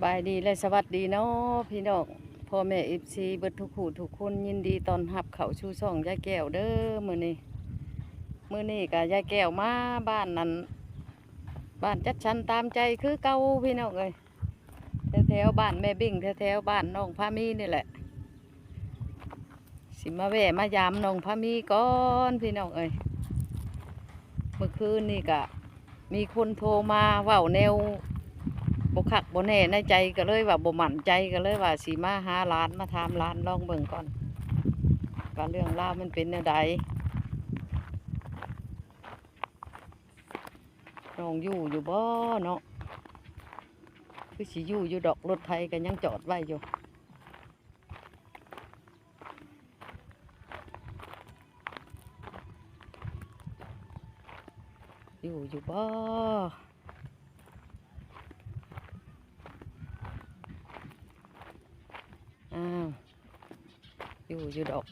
ສະບາຍດີ ແລະ ສະຫວັດດີເນາະ ພີ່ນ້ອງ ພໍ່ແມ່ ເອັຟຊີ ເບິດທຸກຜູ້ທຸກຄົນ ຍິນດີຕ້ອນຮັບເຂົ້າສູ່ຊ່ອງຍາຍແກ້ວເດີ. ມື້ນີ້ ມື້ນີ້ກະຍາຍແກ້ວມາບ້ານນັ້ນ ບ້ານຈັດສັນຕາມໃຈຄືເກົ່າ ພີ່ນ້ອງເອີຍ ແຖວໆບ້ານແມ່ບິ້ງ ແຖວໆບ້ານນ້ອງພາມີນີ້ແຫຼະ. ຊິມາແວ່ມາຢາມນ້ອງພາມີກ່ອນ ພີ່ນ້ອງເອີຍ. ເມື່ອຄືນນີ້ກະມີຄົນໂທມາເວົ້າແນວບໍ່ຄັກບໍ່ແນ່ໃນໃຈ ກະເລີຍວ່າບໍ່ໝັ້ນໃຈ ກະເລີຍວ່າຊິມາຫາຫຼານ ມາຖາມຫຼານລອງເບິ່ງກ່ອນ ວ່າເລື່ອງລາວມັນເປັນແນວໃດ. ນ້ອງຢູ່ຢູ່ບໍ່ເນາະ? ຄືຊິຢູ່ຢູ່ດອກ ລົດໄຖກະຍັງຈອດໄວ້ຢູ່. ຢູ່ຢູ່ບໍ່? ອ້າວ ຢູ່ຢູ່ດອກ.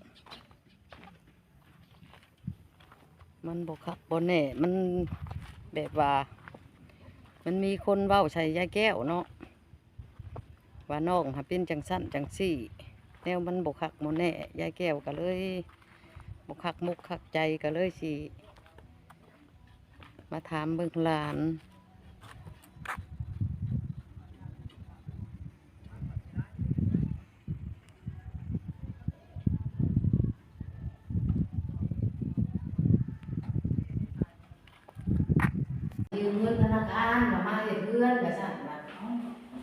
ມັນບໍ່ຄັກບໍ່ແນ່ ມັນແບບວ່າ ມັນມີຄົນເວົ້າໃສ່ຍາຍແກ້ວເນາະ ວ່ານ້ອງຫາເປັນຈັ່ງຊັ້ນຈັ່ງຊີ້ ແນວມັນບໍ່ຄັກບໍ່ແນ່ ຍາຍແກ້ວກະເລີຍບໍ່ຄັກມົກຄັກໃຈ ກະເລີຍຊິມາຖາມເບິ່ງຫຼານ. ຢືມເງິນທະນາຄານ ວ່າມາເຮັດເຮືອນ ວ່າຊັ້ນວ່າ.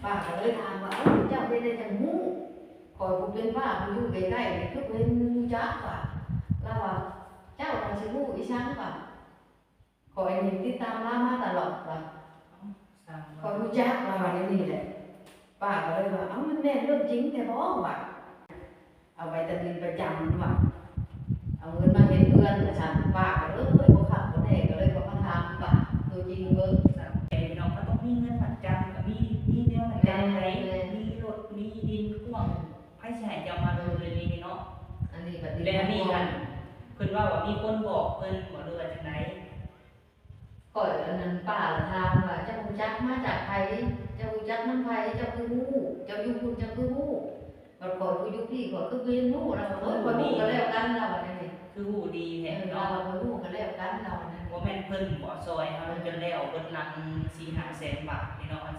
ປ້າກໍເລີຍຖາມວ່າ ເອົ້າ ເຈົ້າເຮັດໄດ້ຈັ່ງຮູ້? ຂ້ອຍຜູ້ເປັນປ້າ ຜູ້ຢູ່ໃກ້ໆນີ້ ຄືເຫັນຮູ້ຈັກວ່າ. ລາວວ່າ ເຈົ້າກໍຊິຮູ້ອີ່ຫຍັງວ່າ ຂ້ອຍນີ້ຕິດຕາມລາວມາຕະຫຼອດວ່າ ຂ້ອຍຮູ້ຈັກລາວວ່າແນວນີ້ແຫຼະ. ປ້າກໍເລີຍວ່າ ເອົ້າ ມັນແມ່ນເລື່ອງຈິງແທ້ບໍ່ວ່າ ເອົາໄວ້ແຕ່ເປັນປະຈຳວ່າ ເອົາເງິນມາເຮັດເຮືອນວ່າຊັ້ນ. ປ້າກໍເລີຍບໍ່ຄັກບໍ່ແນ່ ກໍເລີຍເຂົ້າມາຖາມປ້າຕົວຈິງເບິ່ງ. ແມ່ນພີ່ນ້ອງ ມັນຕ້ອງມີເງິນມັດຈຳ ກໍມີ ມີແນວມັດຈຳໃດ ມີລົດ ມີດິນກວ້າງ ໃຜຊິໃຫ້ເຈົ້າມາໂລເລເນາະ. ອັນນີ້ບັດນີ້ ແລະ ອັນນີ້ຫັ້ນ ເພິ່ນເວົ້າວ່າມີຄົນບອກເພິ່ນບໍ່ ຫຼືວ່າຈັ່ງໃດ? ຂ້ອຍ ອັນນັ້ນ ປ້າລະຖາມວ່າ ເຈົ້າຮູ້ຈັກມາຈາກໃຜ? ເຈົ້າຮູ້ຈັກນຳໃຜ? ເຈົ້າຄືຮູ້? ເຈົ້າຢູ່ພຸ້ນ ເຈົ້າຄືຮູ້? ບັດຂ້ອຍຜູ້ຢູ່ພີ້ ຂ້ອຍຄືບໍ່ເຫັນຮູ້. ລາວວ່າ ໂອ້ຍ ຂ້ອຍຮູ້ກໍແລ້ວກັນ ລາວວ່າແນວນີ້ ຄືຮູ້ດີແທ້ເນາະ. ເອີ ລາວວ່າ ຂ້ອຍຮູ້ກໍແລ້ວກັນ ລາວວ່າແນວນີ້. ບໍ່ແມ່ນເພິ່ນບໍ່ຊ່ອຍເຮົາ ເອີ ຈົນແລ້ວເບິດຫຼັງສີ່ຫ້າແສນບາດນີ້ເນາະ.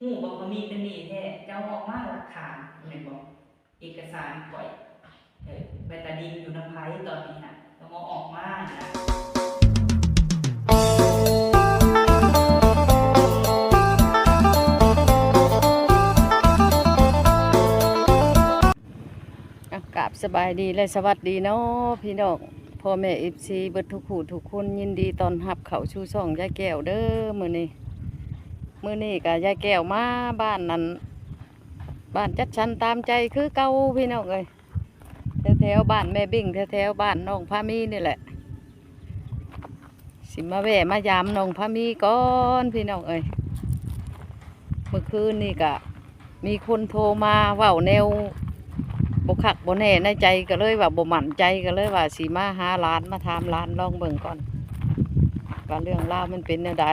ຮູ້ບໍ່ວ່າມີເປັນໜີ້ແທ້ ເຈົ້າອອກມາຫຼັກຖານແມ່ນບໍ່? ເອກະສານຂ້ອຍ ເອີ ໄປຕາດິນຢູ່ນຳໃຜຕອນນີ້ນະ ຕ້ອງເອົາອອກມານະ. ອ່ະ ກາບສະບາຍດີ ແລະ ສະຫວັດດີເນາະ ພີ່ນ້ອງ ພໍ່ແມ່ ເອັຟຊີ ເບິດທຸກຜູ້ທຸກຄົນ ຍິນດີຕ້ອນຮັບເຂົ້າສູ່ຊ່ອງຍາຍແກ້ວເດີ. ມື້ນີ້ ມື້ນີ້ກະຍາຍແກ້ວມາບ້ານນັ້ນ ບ້ານຈັດສັນຕາມໃຈຄືເກົ່າ ພີ່ນ້ອງເອີຍ ແຖວໆບ້ານແມ່ບິ້ງ ແຖວໆບ້ານນ້ອງພາມີນີ້ແຫຼະ. ຊິມາແວ່ມາຢາມນ້ອງພາມີກ່ອນ ພີ່ນ້ອງເອີຍ. ເມື່ອຄືນນີ້ກະມີຄົນໂທມາເວົ້າແນວບໍ່ຄັກບໍ່ແນ່ໃນໃຈ ກະເລີຍວ່າບໍ່ໝັ້ນໃຈ ກະເລີຍວ່າຊິມາຫາຫຼານ ມາຖາມຫຼານລອງເບິ່ງກ່ອນ ວ່າເລື່ອງລາວມັນເປັນແນວໃດ.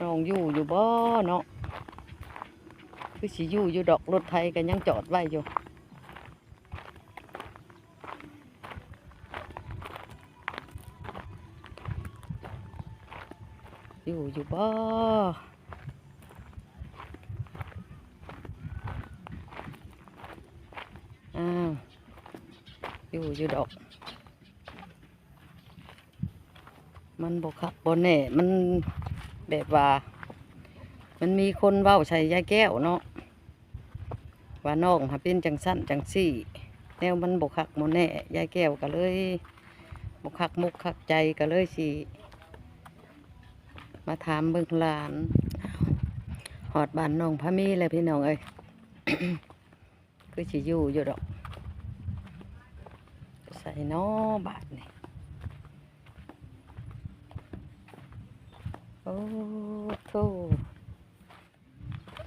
ນ້ອງຢູ່ຢູ່ບໍ່ເນາະ? ຄືຊິຢູ່ຢູ່ດອກ ລົດໄຖກໍຍັງຈອດໄວ້ຢູ່. ຢູ່ຢູ່ບໍ່? ອ້າວ ຢູ່ຢູ່ດອກ. ມັນບໍ່ຄັກບໍ່ແນ່ ມັນແບບວ່າ ມັນມີຄົນເວົ້າໃສ່ຍາຍແກ້ວເນາະ ວ່ານ້ອງຫາເປັນຈັ່ງຊັ້ນຈັ່ງຊີ້ ແນວມັນບໍ່ຄັກບໍ່ແນ່ ຍາຍແກ້ວກໍເລີຍບໍ່ຄັກມົກຄັກໃຈ ກໍເລີຍຊິມາຖາມເບິ່ງຫຼານ. ຮອດບ້ານນ້ອງພາມີແລ້ວ ພີ່ນ້ອງເອີຍ. ຄືຊິຢູ່ຢູ່ດອກ ໄປໃສນໍບາດນີ້? ໂອ້ໂທ້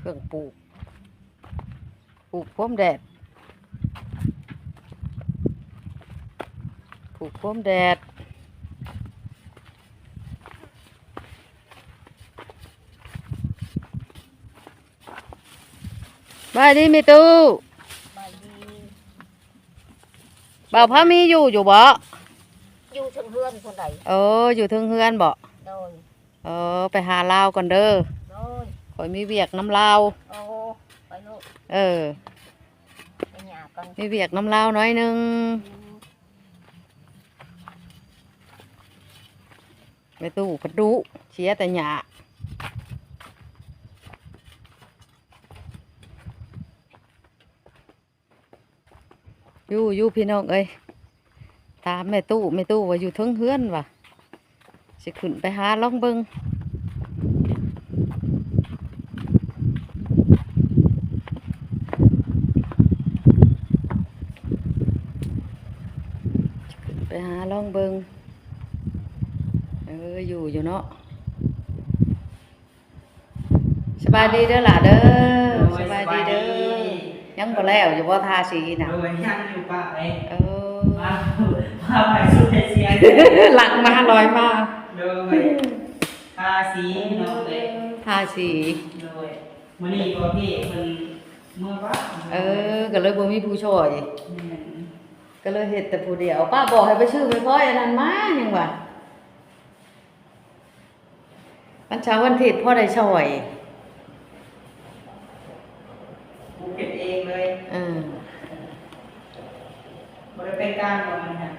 ເຄື່ອງປູກ ປູກໂຄມແດດ ປູກໂຄມແດດ. ບາຍດີແມ່ຕູ້. ສະບາຍດີ. ບ່າວພາມີຢູ່ ຢູ່ບໍ່? ຢູ່ເທິງເຮືອນພຸ້ນໃດ. ເອີ ຢູ່ເທິງເຮືອນບໍ? ໂດຍ. ເອີ ໄປຫາລາວກ່ອນເດີ. ໂດຍ. ຂ້ອຍມີວຽກນຳລາວ. ໂອ້ ໄປໂລດ. ເອີ ໄປຫຍ້າກ່ອນ. ມີວຽກນຳລາວໜ້ອຍໜຶ່ງ. ອືມ. ແມ່ຕູ້ພັດດຸ ເສຍແຕ່ຫຍ້າ. ຢູ່ ຢູ່ພີ່ນ້ອງເອີຍ. ຖາມແມ່ຕູ້ ແມ່ຕູ້ວ່າຢູ່ເທິງເຮືອນວ່າ. ຊິຂຶ້ນໄປຫາລອງເບິ່ງ. ຂຶ້ນໄປຫາລອງເບິ່ງ. ເອີ ຢູ່ ຢູ່ເນາະ. ສະບາຍດີເດີຫຼ້າເດີ. ໂດຍ. ສະບາຍດີເດີ. ສະບາຍດີ. ຍັງບໍ່ແລ້ວຢູ່ບໍ່ ທາສີນະ? ໂດຍ ຍັງຢູ່ປະເອີຍ. ເອີ ມາ ມາໄປສຸດໄປສຽງ ຫຼັງມາລອຍມາ. ໂດຍ. ທາສີເນາະເອີຍ. ທາສີ. ໂດຍ. ມື້ນີ້ພໍ່ເພເພິ່ນເມືອວັດ. ເອີ ກໍເລີຍບໍ່ມີຜູ້ຊ່ອຍ. ແມ່ນ. ກໍເລີຍເຮັດແຕ່ຜູ້ດຽວ. ປ້າບອກໃຫ້ໄປຊື້ໄມ້ພ້ອຍອັນນັ້ນມາ ຍັງວ່າ ວັນເສົາວັນອາທິດພໍໄດ້ຊ່ອຍ. ປູກເຮັດເອງເລີຍ. ເອີ. ບໍ່ໄດ້ໄປການບໍ່ມື້ນີ້?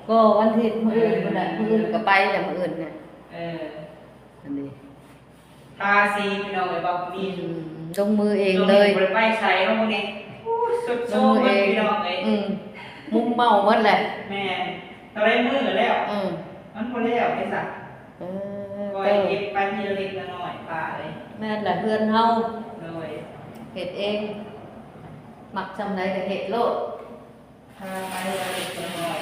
ກໍວັນອາທິດ ມື້ອື່ນພຸ້ນແຫຼະ. ເອີ ມື້ອື່ນກໍໄປແຫຼະ ມື້ອື່ນນະ. ເອີ ອັນນີ້ ທາສີພີ່ນ້ອງເອີຍ. ບໍ່ມີ ອືມ ລົງມືເອງເລີຍ. ບໍ່ໄດ້ໄປໃສເນາະມື້ນີ້. ໂອ້ຍ ສຸດໂຊມໝົດພີ່ນ້ອງເອີຍ. ອືມ ມຸມເມົາໝົດແຫຼະ. ແມ່ນ. ເທົ່າໃດມື້ແລ້ວ. ອືມ ມັນບໍ່ແລ້ວເດ້ຊະ. ເອີ ກໍເກັບໄປທີລະເລັກລະນ້ອຍປ້າເອີຍ. ແມ່ນແຫຼະ ເຮືອນເຮົາ. ໂດຍ. ເຮັດເອງ ມັກຊ່ຳໃດກໍເຮັດໂລດ. ພາໄປເລັກນ້ອຍ.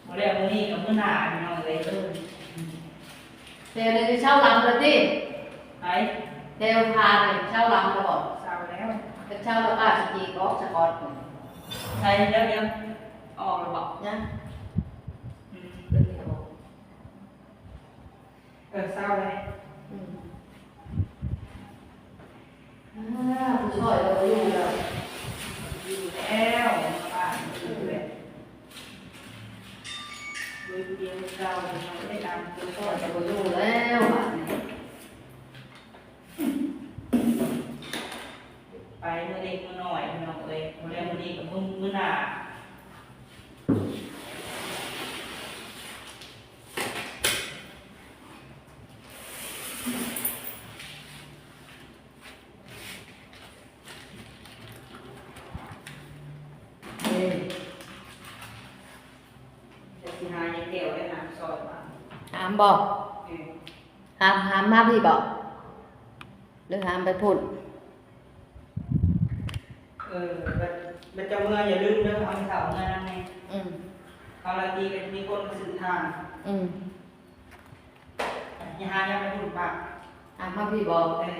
ບໍ່ແລ້ວມື້ນີ້ກໍມື້ໜ້າພີ່ນ້ອງເອີຍ. ເອີ ແຕ່ນີ້ເຊົາລຳແລ້ວຕິ? ໄປ ແຕ່ພານີ້ເຊົາລຳແລ້ວບໍ? ເຊົາແລ້ວ. ຄັນເຊົາແລ້ວປ້າຊິຈີກອອກສະກອດ. ໃສ່ແລ້ວ ດຽວອອກແລ້ວບໍ? ຍັງ. ອືມ ເພິ່ນຊິອອກ. ເອີ ເຊົາແລ້ວ. ອືມ ອ່າ ຜູ້ຊ່ອຍກໍບໍ່ຢູ່ແລ້ວ. ຢູ່ແລ້ວ ມາບ້ານຢູ່ແລ້ວ. ຢູ່ດຽວເກົ່າ ໄດ້ຕາມຜູ້ຊ່ອຍກໍບໍ່ຢູ່ແລ້ວບາດນີ້. ໄປມື້ເລັກມື້ນ້ອຍພີ່ນ້ອງເອີຍ. ມື້ແລກມື້ນີ້ກໍມື້ ມື້ໜ້າ. ເອີ ຈະຊິຫາຍາຍແກ້ວໄດ້ຫາມຊ່ອຍວ່າ. ຫາມບໍ່? ເອີ ຫາມ ຫາມມາພີ້ບໍ່? ຫຼືຫາມໄປພຸ້ນ? ເອີ ບັດ ບັດເຈົ້າເມືອຢ່າລືມເດີ ເອົາແມ່ເຖົ້າເມືອນຳແດ່. ອືມ ເຂົາລາຕີກໍມີຄົນມາຊື້ທານ. ອືມ ຢ່າຫາຍາມໄປພຸ້ນປະ. ອ່າ ມາພີ້ບໍ່? ເອີ.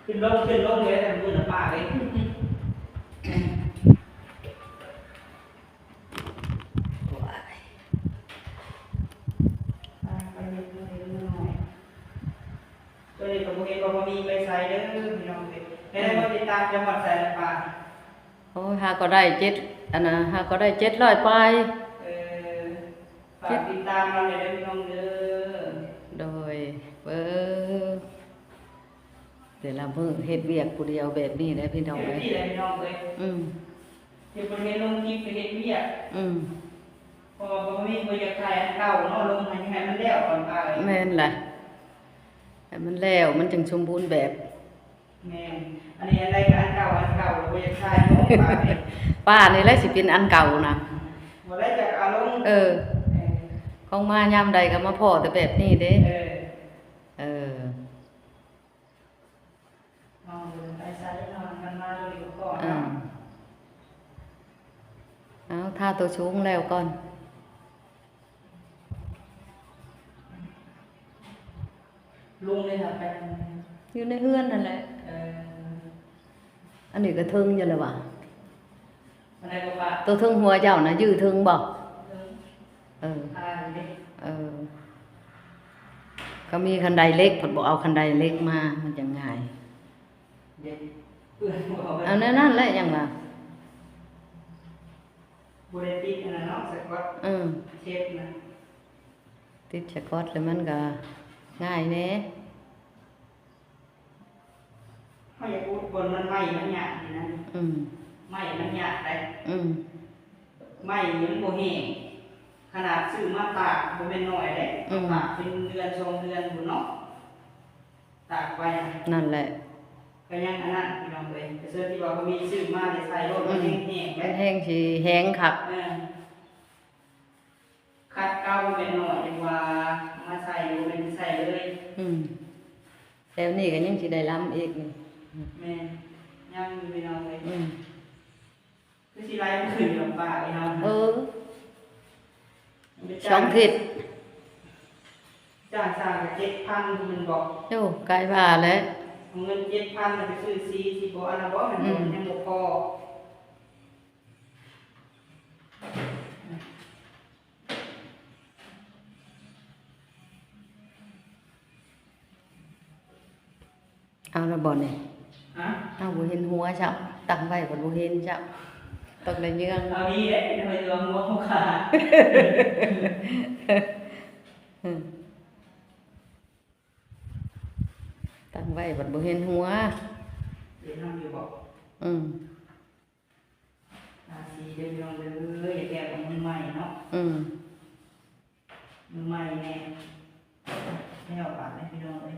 ຂຶ້ນລົງ ຂຶ້ນລົງເລີຍ ທາງບຸນນະປ້າເອີຍ. ໂອ້ຍ ປ້າໄປເຮັດເງິນເລັກເງິນນ້ອຍ. ໂຕນີ້ກໍບໍ່ເຫັນວ່າບໍ່ມີໄປໃສເດີພີ່ນ້ອງເອີຍ. ແລ້ວໄດ້ມາຕິດຕາມຈາກຮອດໃສລະປ້າ? ໂອ້ຍ ຫາກໍໄດ້ເຈັດ ອັນນະ ຫາກໍໄດ້ເຈັດຮ້ອຍປາຍ. ເອີ ຝາກຕິດຕາມນຳແດ່ເດີພີ່ນ້ອງເດີ. ໂດຍ ເບິ່ງ ແຕ່ລະມື້ເຮັດວຽກຜູ້ດຽວແບບນີ້ແຫຼະພີ່ນ້ອງເອີຍ. ແບບນີ້ແຫຼະພີ່ນ້ອງເອີຍ. ອືມ ເຮັດບໍ່ໄດ້ລົງຄລິບໄປເຮັດວຽກ. ອືມ ເພາະວ່າບໍ່ມີ ບໍ່ຢາກຖ່າຍອັນເກົ່າເນາະ ລົງໃຫ້ ໃຫ້ມັນແລ້ວກ່ອນໄປ. ແມ່ນລະ ໃຫ້ມັນແລ້ວ ມັນຈຶ່ງສົມບູນແບບ. ແມ່ນ ອັນນີ້ອັນໃດກໍອັນເກົ່າ ອັນເກົ່າ ບໍ່ຢາກຖ່າຍເນາະ ປ້າເອີຍ. ປ້ານີ້ແຫຼະຊິເປັນອັນເກົ່ານະ ບໍ່ໄດ້ຈັກອາລົມ. ເອີ ເອີ ຂອງມາຍາມໃດກໍມາພໍ້ແຕ່ແບບນີ້ເດ້. ເອີ ເອີ. ນ້ອງໄປໃສນອນກັນມາໂດຍຢູ່ກ່ອນ. ອືມ ເນາະ. ຫາໂຕສູງແລ້ວກ່ອນ. ລຸງເລີຍຫາໄປ ຢູ່ໃນເຮືອນຫັ້ນແຫຼະ. ເອີ ອັນນີ້ກໍເທິງຢູ່ແລ້ວຫວາ? ອັນໃດກໍປະ ໂຕເທິງຫົວເຈົ້ານະ ຢູ່ເທິງບໍ່? ເທິງ. ເອີ ອ່າ ເດ້ ເອີ ກໍມີຄັນໄດເຫຼັກ ເພິ່ນບໍ່ເອົາຄັນໄດເຫຼັກມາ ມັນຈັ່ງງ່າຍ. ເດ້ ເພື່ອນບໍ່ເອົາ ເອົາແນວນັ້ນແຫຼະ ຫຍັງວ່າ ບໍ່ໄດ້ຕິດອັນນັ້ນເນາະ ສະກອດ ເອີ ເຊັບນະ ຕິດສະກອດແລ້ວມັນກໍງ່າຍແດ່. ເຮົາຢາກອຸດບ່ອນມັນໄມ້ມັນຍາກນີ້ນະ. ອືມ ໄມ້ມັນຍາກໄດ໋. ອືມ ໄມ້ນີ້ມັນບໍ່ແຫ້ງ ຂະໜາດຊື້ມາຕາກບໍ່ແມ່ນໜ້ອຍເດ້. ອືມ ຕາກເປັນເດືອນສອງເດືອນພຸ້ນເນາະ ຕາກໄວ້ນະ. ນັ້ນແຫຼະ ກໍຍັງອັນນັ້ນ ພີ່ນ້ອງເອີຍ. ແຕ່ສ່ວນທີ່ວ່າບໍ່ມີ ຊື້ມາໄດ້ໃສ່ໂລດ ອືມ ມັນແຫ້ງໆ ແລ້ວ ມັນແຮ່ງຊິແຫ້ງຄັກ. ເອີ ຂັດເກົ່າແມ່ນໜ້ອຍ ຍັງວ່າມາໃສ່ຢູ່ ແມ່ນໃສ່ເລີຍ. ອືມ ແຖວນີ້ກໍຍັງຊິໄດ້ລຳອີກນີ້. ແມ່ນ ຍັງຢູ່ພີ່ນ້ອງເອີຍ. ອືມ ຄືຊິໄລ່ຂຶ້ນກັບປ້າໄອ້ເຮົາ. ເອີ ສອງທິດ ຈ້າງຊ່າງກໍເຈັດພັນ ແມ່ນບໍ່? ໂອ້ ໃກ້ວ່າແຫຼະ ເອົາເງິນເຈັດພັນ ແລ້ວໄປຊື້ສີ ຊິບໍ່ອັນນັ້ນບໍ່? ແມ່ນບໍ່? ອືມ ຍັງບໍ່ພໍ. ເອົາລະບໍ່ນີ້? ຮະ? ເອົາ ບໍ່ເຫັນຫົວຊ້ຳ ຕັ້ງໄວ້ກໍບໍ່ເຫັນຊ້ຳ ຕ້ອງໄດ້ເຍືອງ. ເອົາດີເດ້ ໄດ້ເຍືອງຫົວຂາດ. ຕັ້ງໄວ້ບັດບໍ່ເຫັນຫົວ. ເຫັນນຳຢູ່ບໍ່? ອືມ ທາສີເດີພີ່ນ້ອງເດີ ຢ່າແກ້ກັບມືໃໝ່ເນາະ. ອືມ ມືໃໝ່ແນ່ ແລ້ວບາດນີ້ພີ່ນ້ອງເອີຍ.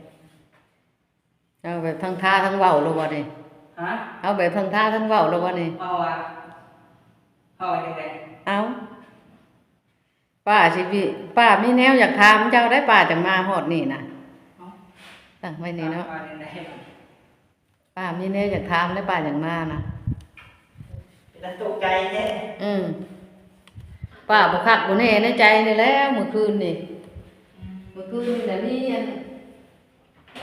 ເອົາແບບທັງທາທັງເວົ້າແລ້ວບໍ່ນີ້? ຮະ? ເອົາແບບທັງທາທັງເວົ້າແລ້ວບໍ່ນີ້? ເວົ້າວ່າ ເວົ້າວ່າຈັ່ງໃດ? ເອົາ ປ້າຊິມີ ປ້າມີແນວຢາກຖາມເຈົ້າໄດ໋ ປ້າຈັ່ງມາຮອດນີ້ນະ. ເອົ້າ ຕັ້ງໄວ້ນີ້ເນາະ ປ້າມີແນວຢາກຖາມໄດ໋ ປ້າຈັ່ງມານະ. ເປັນຕາຕົກໃຈແທ້. ອືມ ປ້າບໍ່ຄັກບໍ່ແນ່ໃນໃຈນີ້ແຫຼະ ມື້ຄືນນີ້. ອືມ ມື້ຄືນນີ້ນະ ມີອັນ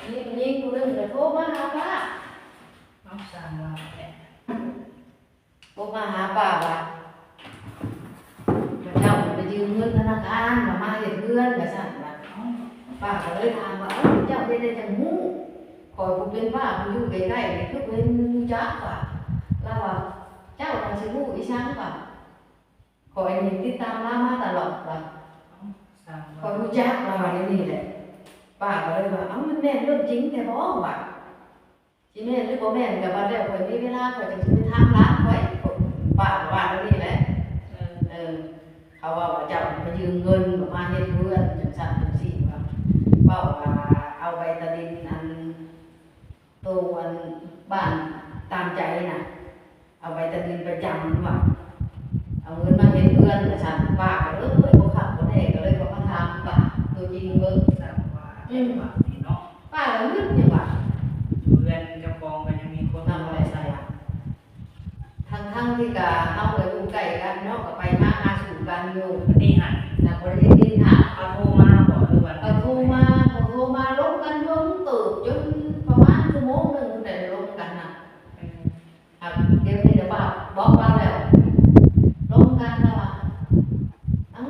ມີຜູ້ຍິງຜູ້ໜຶ່ງນະໂທມາຫາປ້າ. ເອົາ ຊ່າງວ່າແທ້. ໂທມາຫາປ້າວ່າ ເຂົາເຈົ້າໄປຢືມເງິນທະນາຄານ ວ່າມາເຮັດເຮືອນ ວ່າຊັ້ນວ່າ. ເອົ້າ ປ້າກໍເລີຍຖາມວ່າ ເອົ້າ ເຈົ້າເຮັດໄດ້ຈັ່ງຮູ້? ຂ້ອຍຜູ້ເປັນປ້າ ຜູ້ຢູ່ໃກ້ໆ ນີ້ຄືເຫັນຮູ້ຈັກວ່າ. ລາວວ່າ ເຈົ້ານະຊິຮູ້ອີ່ຫຍັງວ່າ? ຂ້ອຍນີ້ຕິດຕາມລາວມາຕະຫຼອດວ່າ. ເອົ້າ ຊ່າງວ່າ ຂ້ອຍຮູ້ຈັກ ລາວວ່າແນວນີ້ແຫຼະ. ປ້າກໍເລີຍວ່າ ເອົ້າ ມັນແມ່ນເລື່ອງຈິງແທ້ບໍ່? ວ່າ ຊິແມ່ນຫຼືບໍ່ແມ່ນກໍບັດແລ້ວ ຂ້ອຍມີເວລາ ຂ້ອຍຈັ່ງຊິໄປຖາມຫຼານຂ້ອຍ. ປ້າກໍວ່າແນວນີ້ແຫຼະ. ເອີ ເອີ ເຂົາເວົ້າວ່າເຈົ້າໄປຢືມເງິນ ມາເຮັດເຮືອນ ຈັ່ງຊັ້ນຈັ່ງຊີ້ວ່າ. ເວົ້າວ່າເອົາໃບຕາດິນ ອັນ ໂຕ ອັນ ບ້ານຕາມໃຈນະ ເອົາໃບຕາດິນໄປຈຳວ່າ ເອົາເງິນມາເຮັດເຮືອນວ່າຊັ້ນ. ປ້າກໍເອີຍ ບໍ່ຄັກບໍ່ແນ່ ກໍເລີຍເຂົ້າມາຖາມປ້າຕົວຈິງເບິ່ງ. ອືມ ວ່ານີ້ເນາະ ປ້າກໍງຶດຢູ່ວ່າ ຢູ່ເຮືອນເຈົ້າຂອງກໍຍັງມີຄົນນຳບໍ່ໄດ້ໃສ່. ທັງໆທີ່ກະເຮົາກໍຢູ່ໃກ້ກັນເນາະ ກໍໄປມາຫາສູ່ກັນຢູ່. ນີ້ຫັ້ນ ນະ ບໍ່ໄດ້ຍິນນະ ເຂົາໂທມາບໍ່ ຫຼືວ່າ ເຂົາໂທມາ ເຂົາໂທມາລົມກັນດົນເຕີບ ຈົນປະມານຊົ່ວໂມງໜຶ່ງພຸ້ນແຫຼະ ລົມກັນນະ. ເອີ ອ່າ ດຽວນີ້ລະປ້າບອກລາວແລ້ວ ລົມກັນລາວວ່າ ເອົ້າ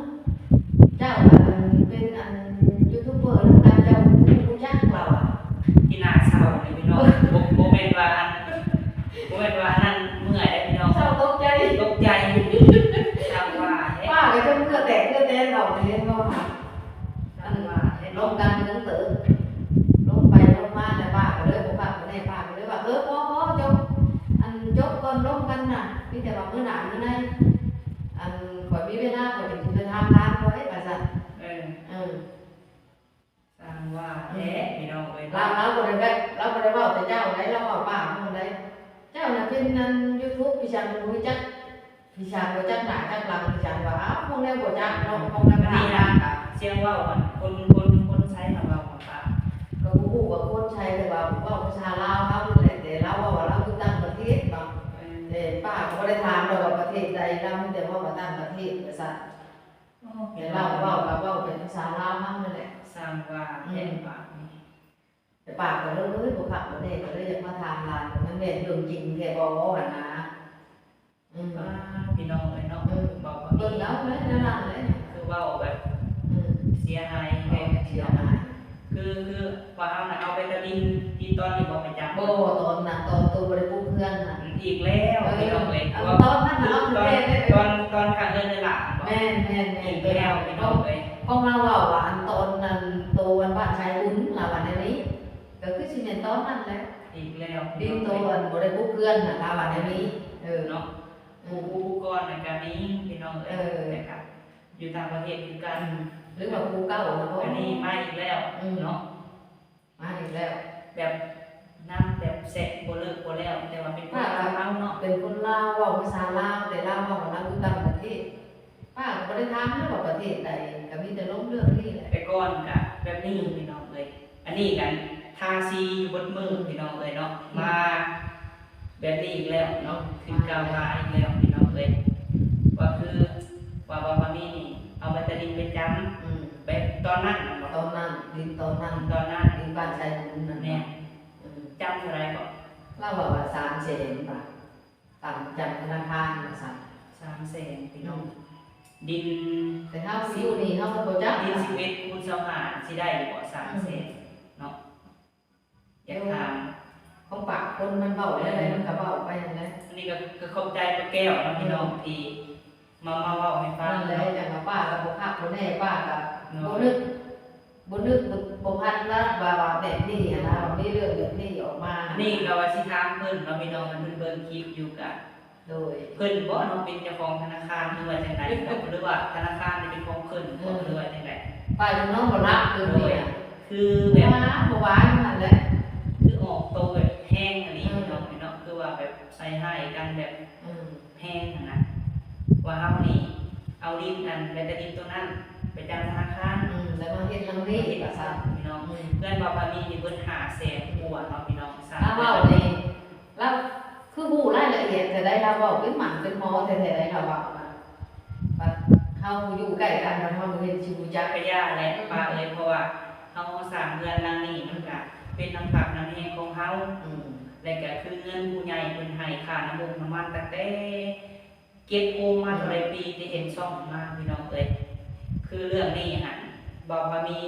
ເຈົ້າ ອັນ ເປັນ ອັນ ຢູທູບເບີນຳກັນ ເຈົ້າຮູ້ຈັກລາວວ່າ ທີ່ໜ້າເສົ້ານີ້ພີ່ນ້ອງ. ບໍ່ ບໍ່ແມ່ນວ່າ ບໍ່ແມ່ນວ່າອັນນັ້ນເມື່ອຍເດ້ພີ່ນ້ອງ ເສົ້າຕົກໃຈ ຕົກໃຈ. ຊ່າງວ່າແທ້ ປ້າກໍຈົນເຫື່ອແຕກເຫື່ອແຕນອອກເລີຍ ເຫັນບໍ່? ອັນວ່າແທ້ລົມກັນເຖິງເຕີບ ລົມໄປລົມມາແລ້ວ ປ້າກໍເລີຍບໍ່ຄັກບໍ່ແນ່ ປ້າກໍເລີຍວ່າ ເອີ ພໍໆ ຈົບ ອັນ ຈົບກ່ອນລົມກັນນະ ມີແຕ່ວ່າມື້ໜ້າມື້ໃນ ອັນ ຂ້ອຍມີເວລາ ຂ້ອຍຈຶ່ງຊິໄປຖາມຫຼານຂ້ອຍ ວ່າຊັ້ນ. ເອີ ເອີ ຊ່າງວ່າແທ້ ອືມ ພີ່ນ້ອງເອີຍ ລາວ ລາວບໍ່ໄດ້ແບບ ລາວບໍ່ໄດ້ເວົ້າແຕ່ເຈົ້າໃດ໋ ລາວເວົ້າປ້າເຮົາໃດ໋. ເຈົ້ານະເປັນອັນຢູທູບ ພີ່ຊ່າງບໍ່ຮູ້ຈັກ ພີ່ຊ່າງບໍ່ຈັກໜ້າຈັກຫຼັງ ພີ່ຊ່າງວ່າ ອ້າວ ພວກແນວບໍ່ຈັກເນາະ ພວກແນວບໍ່ຮູ້ຈັກ. ສຽງເວົ້າອັນຄົນ ຄົນ ຄົນໄຊເຮົາເວົ້າກັບປ້າ ກໍບໍ່ຮູ້ວ່າຄົນໃສ ແຕ່ວ່າເວົ້າພາສາລາວເຮົານີ້ແຫຼະ ແຕ່ລາວເວົ້າວ່າລາວຢູ່ຕ່າງປະເທດເນາະ. ເອີ ແຕ່ປ້າກໍບໍ່ໄດ້ຖາມດອກວ່າປະເທດໃດ ລາວມີແຕ່ເວົ້າວ່າຕ່າງປະເທ ວ່າຊັ້ນ. ໂອ້ ແຕ່ລາວເວົ້າກໍເວົ້າເປັນພາສາລາວນຳນັ້ນແຫຼະ. ຊ່າງວ່າ ອືມ ແຕ່ປາກນີ້ ແຕ່ປາກກໍເລີຍບໍ່ຄັກບໍ່ແນ່ ກໍເລີຍຢາກມາຖາມຫຼານ ມັນແມ່ນເລື່ອງຈິງແທ້ບໍ່ຫັ້ນນະ. ອືມ ປ້າ ພີ່ນ້ອງເອີຍເນາະ ເອີ ເວົ້າ ເບິ່ງເອົາແຫຼະ ແນວນັ້ນແຫຼະ ຄືເວົ້າແບບ ອືມ ເສຍຫາຍແຮງ ເສຍຫາຍ ຄື ຄືວ່າເຮົານະເອົາແບັດເຕີຣີຕິດຕອນນີ້ບໍ່ໄປຈັບ? ບໍ່ ຕອນນັ້ນ ຕອນໂຕບໍ່ໄດ້ປຸກເຮືອນນະ ອີກແລ້ວ ເອີ ພີ່ນ້ອງເອີຍ ຕອນນັ້ນນະ ເອົາແທ້ໆ ຕອນ ຕອນຂ້າງເຮືອນເອື້ອຍຫຼ້າບໍ່? ແມ່ນໆໆ ອີກແລ້ວ ພີ່ນ້ອງເອີຍ ຂອງລາວເວົ້າວ່າ ອັນຕອນນັ້ນໂຕ ອັນບ້ານຊາຍບຸນ ລາວວ່າແນວນີ້ ກໍຄືຊິແມ່ນຕອນນັ້ນແຫຼະ ອີກແລ້ວ ດິນໂຕອັນບໍ່ໄດ້ປຸກເຮືອນນະ ລາວວ່າແນວນີ້ ເອີ ເນາະ ອືມ ຜູ້ ຜູ້ກ່ອນນັ້ນກໍມີ ພີ່ນ້ອງເອີຍ ເອີ ແຕ່ກໍຢູ່ຕ່າງປະເທດຄືກັນ ອືມ ຫຼືວ່າຜູ້ເກົ່ານະບໍ່? ອັນນີ້ມາອີກແລ້ວ ອືມ ເນາະ ມາອີກແລ້ວ ແບບນຳແບບແຊະບໍ່ເລີກບໍ່ແລ້ວ ແຕ່ວ່າເປັນຄົນລາວເຮົາເນາະ ເປັນຄົນລາວ ເວົ້າພາສາລາວ ແຕ່ລາວເວົ້ານຳຢູ່ຕ່າງປະເທດ ປ້າກໍບໍ່ໄດ້ຖາມເນາະວ່າປະເທດໃດ ກໍມີແຕ່ລົງເລື່ອງນີ້ແຫຼະ ແຕ່ກ່ອນກໍແບບນີ້ ອືມ ພີ່ນ້ອງເອີຍ ອັນນີ້ກັນທາສີຢູ່ເບິດມື້ ອືມ ພີ່ນ້ອງເອີຍເນາະ ອືມ ມາແບບນີ້ອີກແລ້ວເນາະ ອືມ ຂຶ້ນກ້າວມາອີກແລ້ວ ພີ່ນ້ອງເອີຍ ວ່າຄືວ່າ ວ່າ ວ່າມີນີ້ ເອົາແບັດເຕີຣີໄປຈຳ ອືມ ແບບຕອນນັ້ນແມ່ນບໍ່? ຕອນນັ້ນ ດິນຕອນນັ້ນ ຕອນນັ້ນ ດິນບ້ານຊາຍບຸນນັ້ນ ແມ່ນ ອືມ ຈຳເທົ່າໃດເກາະ? ລາວເວົ້າວ່າສາມແສນບາດ ຕາມຈຳທະນາຄານວ່າຊັ້ນ ສາມແສນ ພີ່ນ້ອງ ອືມ ດິນ ແຕ່ເຮົາຢູ່ນີ້ເຮົາກໍບໍ່ຈັກ ດິນສິບເອັດຄູນຊາວຫ້າ ຊິໄດ້ຢູ່ບໍ່ ສາມແສນ ອືມ ເນາະ ຢາກຖາມ ຂອງປາກຄົນມັນເວົ້າແນວໃດ ເອີ ມັນກໍເວົ້າໄປຫັ້ນແຫຼະ ອັນນີ້ກໍ ກໍຂອບໃຈປ້າແກ້ວເນາະ ພີ່ນ້ອງ ອືມ ທີ່ ມາ ມາເວົ້າໃຫ້ຟັງ ນັ້ນແຫຼະ ຈັ່ງວ່າປ້າກໍບໍ່ຄັກບໍ່ແນ່ ປ້າກໍ ເນາະ ບໍ່ນຶກ ບໍ່ນຶກ ບໍ່ ບໍ່ຝັນວ່າ ວ່າ ວ່າແບບນີ້ຫັ້ນນະ ວ່າມີເລື່ອງແບບນີ້ອອກມາ ອັນນີ້ກໍວ່າຊິຖາມເພິ່ນເນາະ ພີ່ນ້ອງ ຄັນເພິ່ນເບິ່ງຄລິບຢູ່ກໍ ໂດຍ ເພິ່ນບໍ່ເນາະ ເປັນເຈົ້າຂອງທະນາຄານ ຫຼືວ່າຈັ່ງໃດເນາະ ຫຼືວ່າທະນາຄານນີ້ເປັນຂອງເພິ່ນບໍ່ ເອີ ຫຼືວ່າຈັ່ງໃດ? ປ້າຢູ່ນອນບໍ່ຫຼັບຄືນນີ້ນະ ໂດຍ ຄືແບບ ວ້າ ບໍ່ຫວາຢູ່ຫັ້ນແຫຼະ ຄືອອກໂຕແບບແຮງອີ່ຫຼີ ເອີ ພີ່ນ້ອງເນາະ ຄືວ່າແບບໃສ່ຮ້າຍກັນແບບ ເອີ ແຮງຫັ້ນນະ ວ່າເຮົານີ້ເອົາດິນ ອັນແບັດເຕີຣີໂຕນັ້ນໄປຈຳທະນາຄານ ອືມ ແລ້ວມາເຮັດຫຼັງນີ້ວ່າຊັ້ນ ພີ່ນ້ອງ ອືມ ເຮືອນບ່າວພາມີນີ້ເບິດຫ້າແສນກວ່າເນາະ ພີ່ນ້ອງ ສາມ ລາວເວົ້ານີ້ ລາວຄືຮູ້ລາຍລະອຽດແທ້ໃດ ລາວເວົ້າເປັນໝໍເປັນໝໍແທ້ໆໃດ ລາວເວົ້ານະ ບັດເຮົາຢູ່ໃກ້ກັນ ບັດເຮົາເຫັນຊິຮູ້ຈັກ ກະຢ່າແຫຼະ ອືມ ປ້າເອີຍ ເພາະວ່າເຮົາສ້າງເຮືອນຫຼັງນີ້ ມັນກະເປັນນ້ຳພັກນ້ຳແຮງຂອງເຮົາ ອືມ ແລະກະຄືເງິນຜູ້ໃຫຍ່ເພິ່ນໃຫ້ຄ່ານ້ຳມົກນ້ຳມັນຕັ້ງແຕ່ ເກັບໂຮມມາເທົ່າໃດປີ ແຕ່ເຫັນຊ່ອງມາ ພີ່ນ້ອງເອີຍ ຄືເລື່ອງນີ້ຫັ້ນ ເວົ້າວ່າມີ